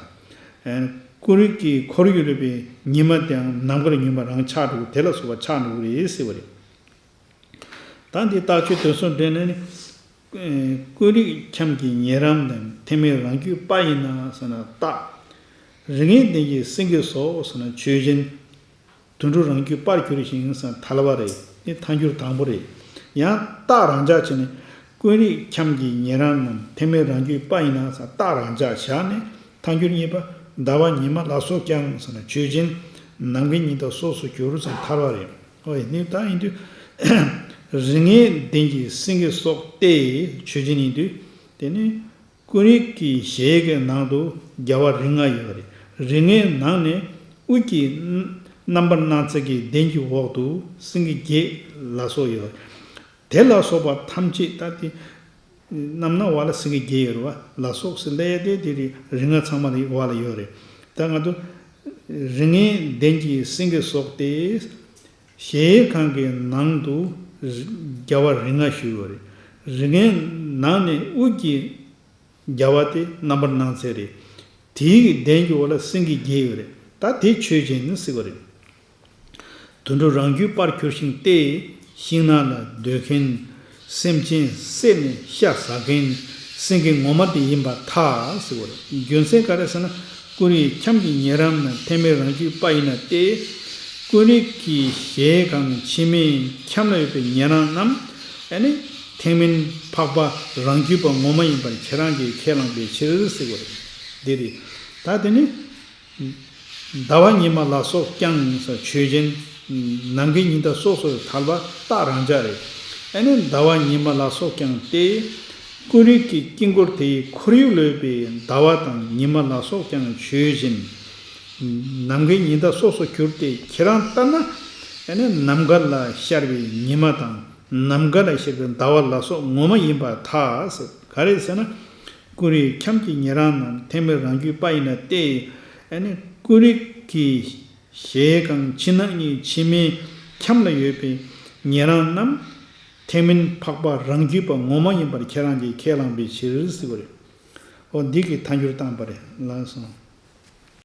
ཨ་ཀུན་རིག་གི་ཁོར་ཡུག་ལ་ཡོད་པའི་ཉི་མ་དེའང་ནམ་མཁའ་ལ་ཉི་མ་རང་ཆགས་འགྲོ་གི། དེ་ལ་སོགས་པ་ཆགས་འགྲོ་གི་རེད་ཟེར་བ་རེད། ད་འདི་རྟགས་ཆོས་དོན་གསུམ་འགྲེལ་ནས་ནི། ཀུན་རིག་ཁྱམས་ཀྱི་ཉན་རང་དང་། ཐེག་དམན་རང་རྒྱུད་པ་ཡིན་ན་ཟེར་ན་རྟགས། རིགས་ལྔའི་གདན་གྱི་སེང་གེ་སོགས་ཟེར་ན་ཆོས་ཅན། དུད་འགྲོ་རང་རྒྱུད་པར་གྱུར་ཞིང་ཟེར་ན་ཐལ་བ་རེད། འདི་ཐལ་འགྱུར་དང་པོ་རེད། ཡང་རྟགས་རང་འཇགས་བྱས་ནས། ཀུན་རིག་ཁྱམས་ཀྱི་ཉན་རང་རྣམས། ཐེག་དམན་རང་རྒྱུད་པ་ཡིན་ན་ཟེར་ན་རྟགས་རང་འཇགས་བཞག་ནས། ཐལ་འགྱུར་གཉིས་པ། ཟླ་བ་ཉི་མ་ལ་སོགས་ཀྱང་ཟེར་ན་ཆོས་ཅན། ནམ་མཁའི་ཉི་ཟླ་སོགས་སུ་གྱུར་ཟེར་ན་ཐལ་བ་རེད། ཨོ་ཡ། ནི་ད་ཡིན་དུས་རིགས་ལྔའི་གདན་གྱི་སེང་གེ་སོགས་ཏེ་ཆོས་ཅན་ཡིན་དུས། དེ་ནི་ཀུན་རིག་གི་གཞལ་ཡས་ཀྱི་ནང་དུ་རྒྱལ་བ་རིགས་ལྔ་ཡོད་རེད། རིགས་ལྔའི་ནང་ནས་དབུས་ཀྱི་རྣམ་པར་སྣང་མཛད་ཀྱི་གདན་གྱི་འོག་ཏུ་སེང་གེ་བརྒྱད་ལ་སོགས་ཡོད་རེད། དེ་ལ་སོགས་པ་ཐམས་ཅད་ད་དེ། རྣམ་སྣང་བ་ལ་སེང་གེ་བརྒྱད་ཡོད་རེད་བ། ལ་སོགས་སུ་ལས་དེ་དེ་རེད། རིགས་ལྔ་ཚང་མ་ལ་བ་ལ་ཡོད་རེད། ད་ང་ཚོ་རིགས་ལྔའི་གདན་གྱི་སེང་གེ་སོགས་ཏེ། གཞལ་ཡས་ཁང་གི་ནང་དུ་རྒྱལ་བ་རིགས་ལྔ་བཞུགས་ཡོད་རེད། རིགས་ལྔའི་ནང་ནས་དབུས་ཀྱི་རྒྱལ་བ་དེ་རྣམ་པར་སྣང་མཛད་རེད། དེའི་གདན་གྱི་འོག་ལ་སེང་གེ་བརྒྱད་ཡོད་རེད། ད་དེ་ཆོས་ཅན་ཟེར་བ་རེད། དུད་འགྲོ་རང་རྒྱུད་པར་གྱུར་ཞིང་སྟེ། ཤིང་ནགས་ལ་སྡོད་མཁན། སེམས་ཅན་བསད་ནས་ཤ་ཟ་མཁན། སེང་གེ་ངོ་མ་དེ་ཡིན་པར་ཐལ་ཟེར་བ་རེད། རྒྱུ་མཚན་ག་རེ་ཟེར་ན། ཀུན་རིག་ཁྱམས་ཀྱི་ཉན་རང་རྣམས། ཐེག་དམན་རང་རྒྱུད་པ་ཡིན་ན་སྟེ། ཀུན་རིག་གི་གཞལ་ཡས་ཁང་ཕྱི་མའི་ཁྱམས་ལ་ཡོད་པའི་ཉན་རང་རྣམས། ཨ་ནི་ཐེག་དམན་འཕགས་པ་རང་རྒྱུད་པ་ངོ་མ་ཡིན་པར་ཁྱེད་རང་གིས་ཁས་བླངས་པའི་ཕྱིར་ཟེར་བ་རེད། འདི་རེད། ད་དེ་ནི། ཟླ་བ་ཉི་མ་ལ་སོགས་ཀྱང་ཟེར་ཆོས་ཅན། ནམ་མཁའི་ཉི་ཟླ་སོགས་སུ་ཐལ་བ་རྟགས་རང་འཇགས་རེད། ཨ་ནི་ཟླ་བ་ཉི་མ་ལ་སོགས་ཀྱང་སྟེ། ཀུན་རིག་གི་དཀྱིལ་འཁོར་དེ་ཡི་ཁོར་ཡུག་ལ་ཡོད་པའི་ཟླ་བ་དང་ཉི་མ་ལ་སོགས་ཀྱང་ཆོས་ཅན། ནམ་མཁའི་ཉི་ཟླ་སོགས་སུ་གྱུར་ཏེ་ཁྱེད་རང་ལྟར་ན། ཨ་ནི་ནམ་མཁའ་ལ་ཤར་བའི་ཉི་མ་དང་། ནམ་མཁའ་ལ་ཤར་བའི་ཟླ་བ་ལ་སོགས་ངོ་མ་ཡིན་པར་ཐལ་ཟེར། ག་རེ་ཟེར་ན། ཀུན་རིག་ཁྱམས་ཀྱི་ཉན་རང་རྣམས། ཐེག་དམན་རང་རྒྱུད་པ་ཡིན་ན་སྟེ། ཨ་ནི་ཀུན་རིག་གི་གཞལ་ཡས་ཁང་ཕྱི་ནང་གཉིས་ཕྱི་མའི་ཁྱམས་ལ་ཡོད་པའི་ཉན་རང་རྣམས། ཐེག་དམན་འཕགས་པ་རང་རྒྱུད་པ་ངོ་མ་ཡིན་པར་ཁྱེད་རང་གིས་ཁས་བླངས་པའི་ཕྱིར་ཟེར་བ་རེད། འོ་འདི་གིས་ཐལ་འགྱུར་བཏང་པ་རེད། ལགས་སོ།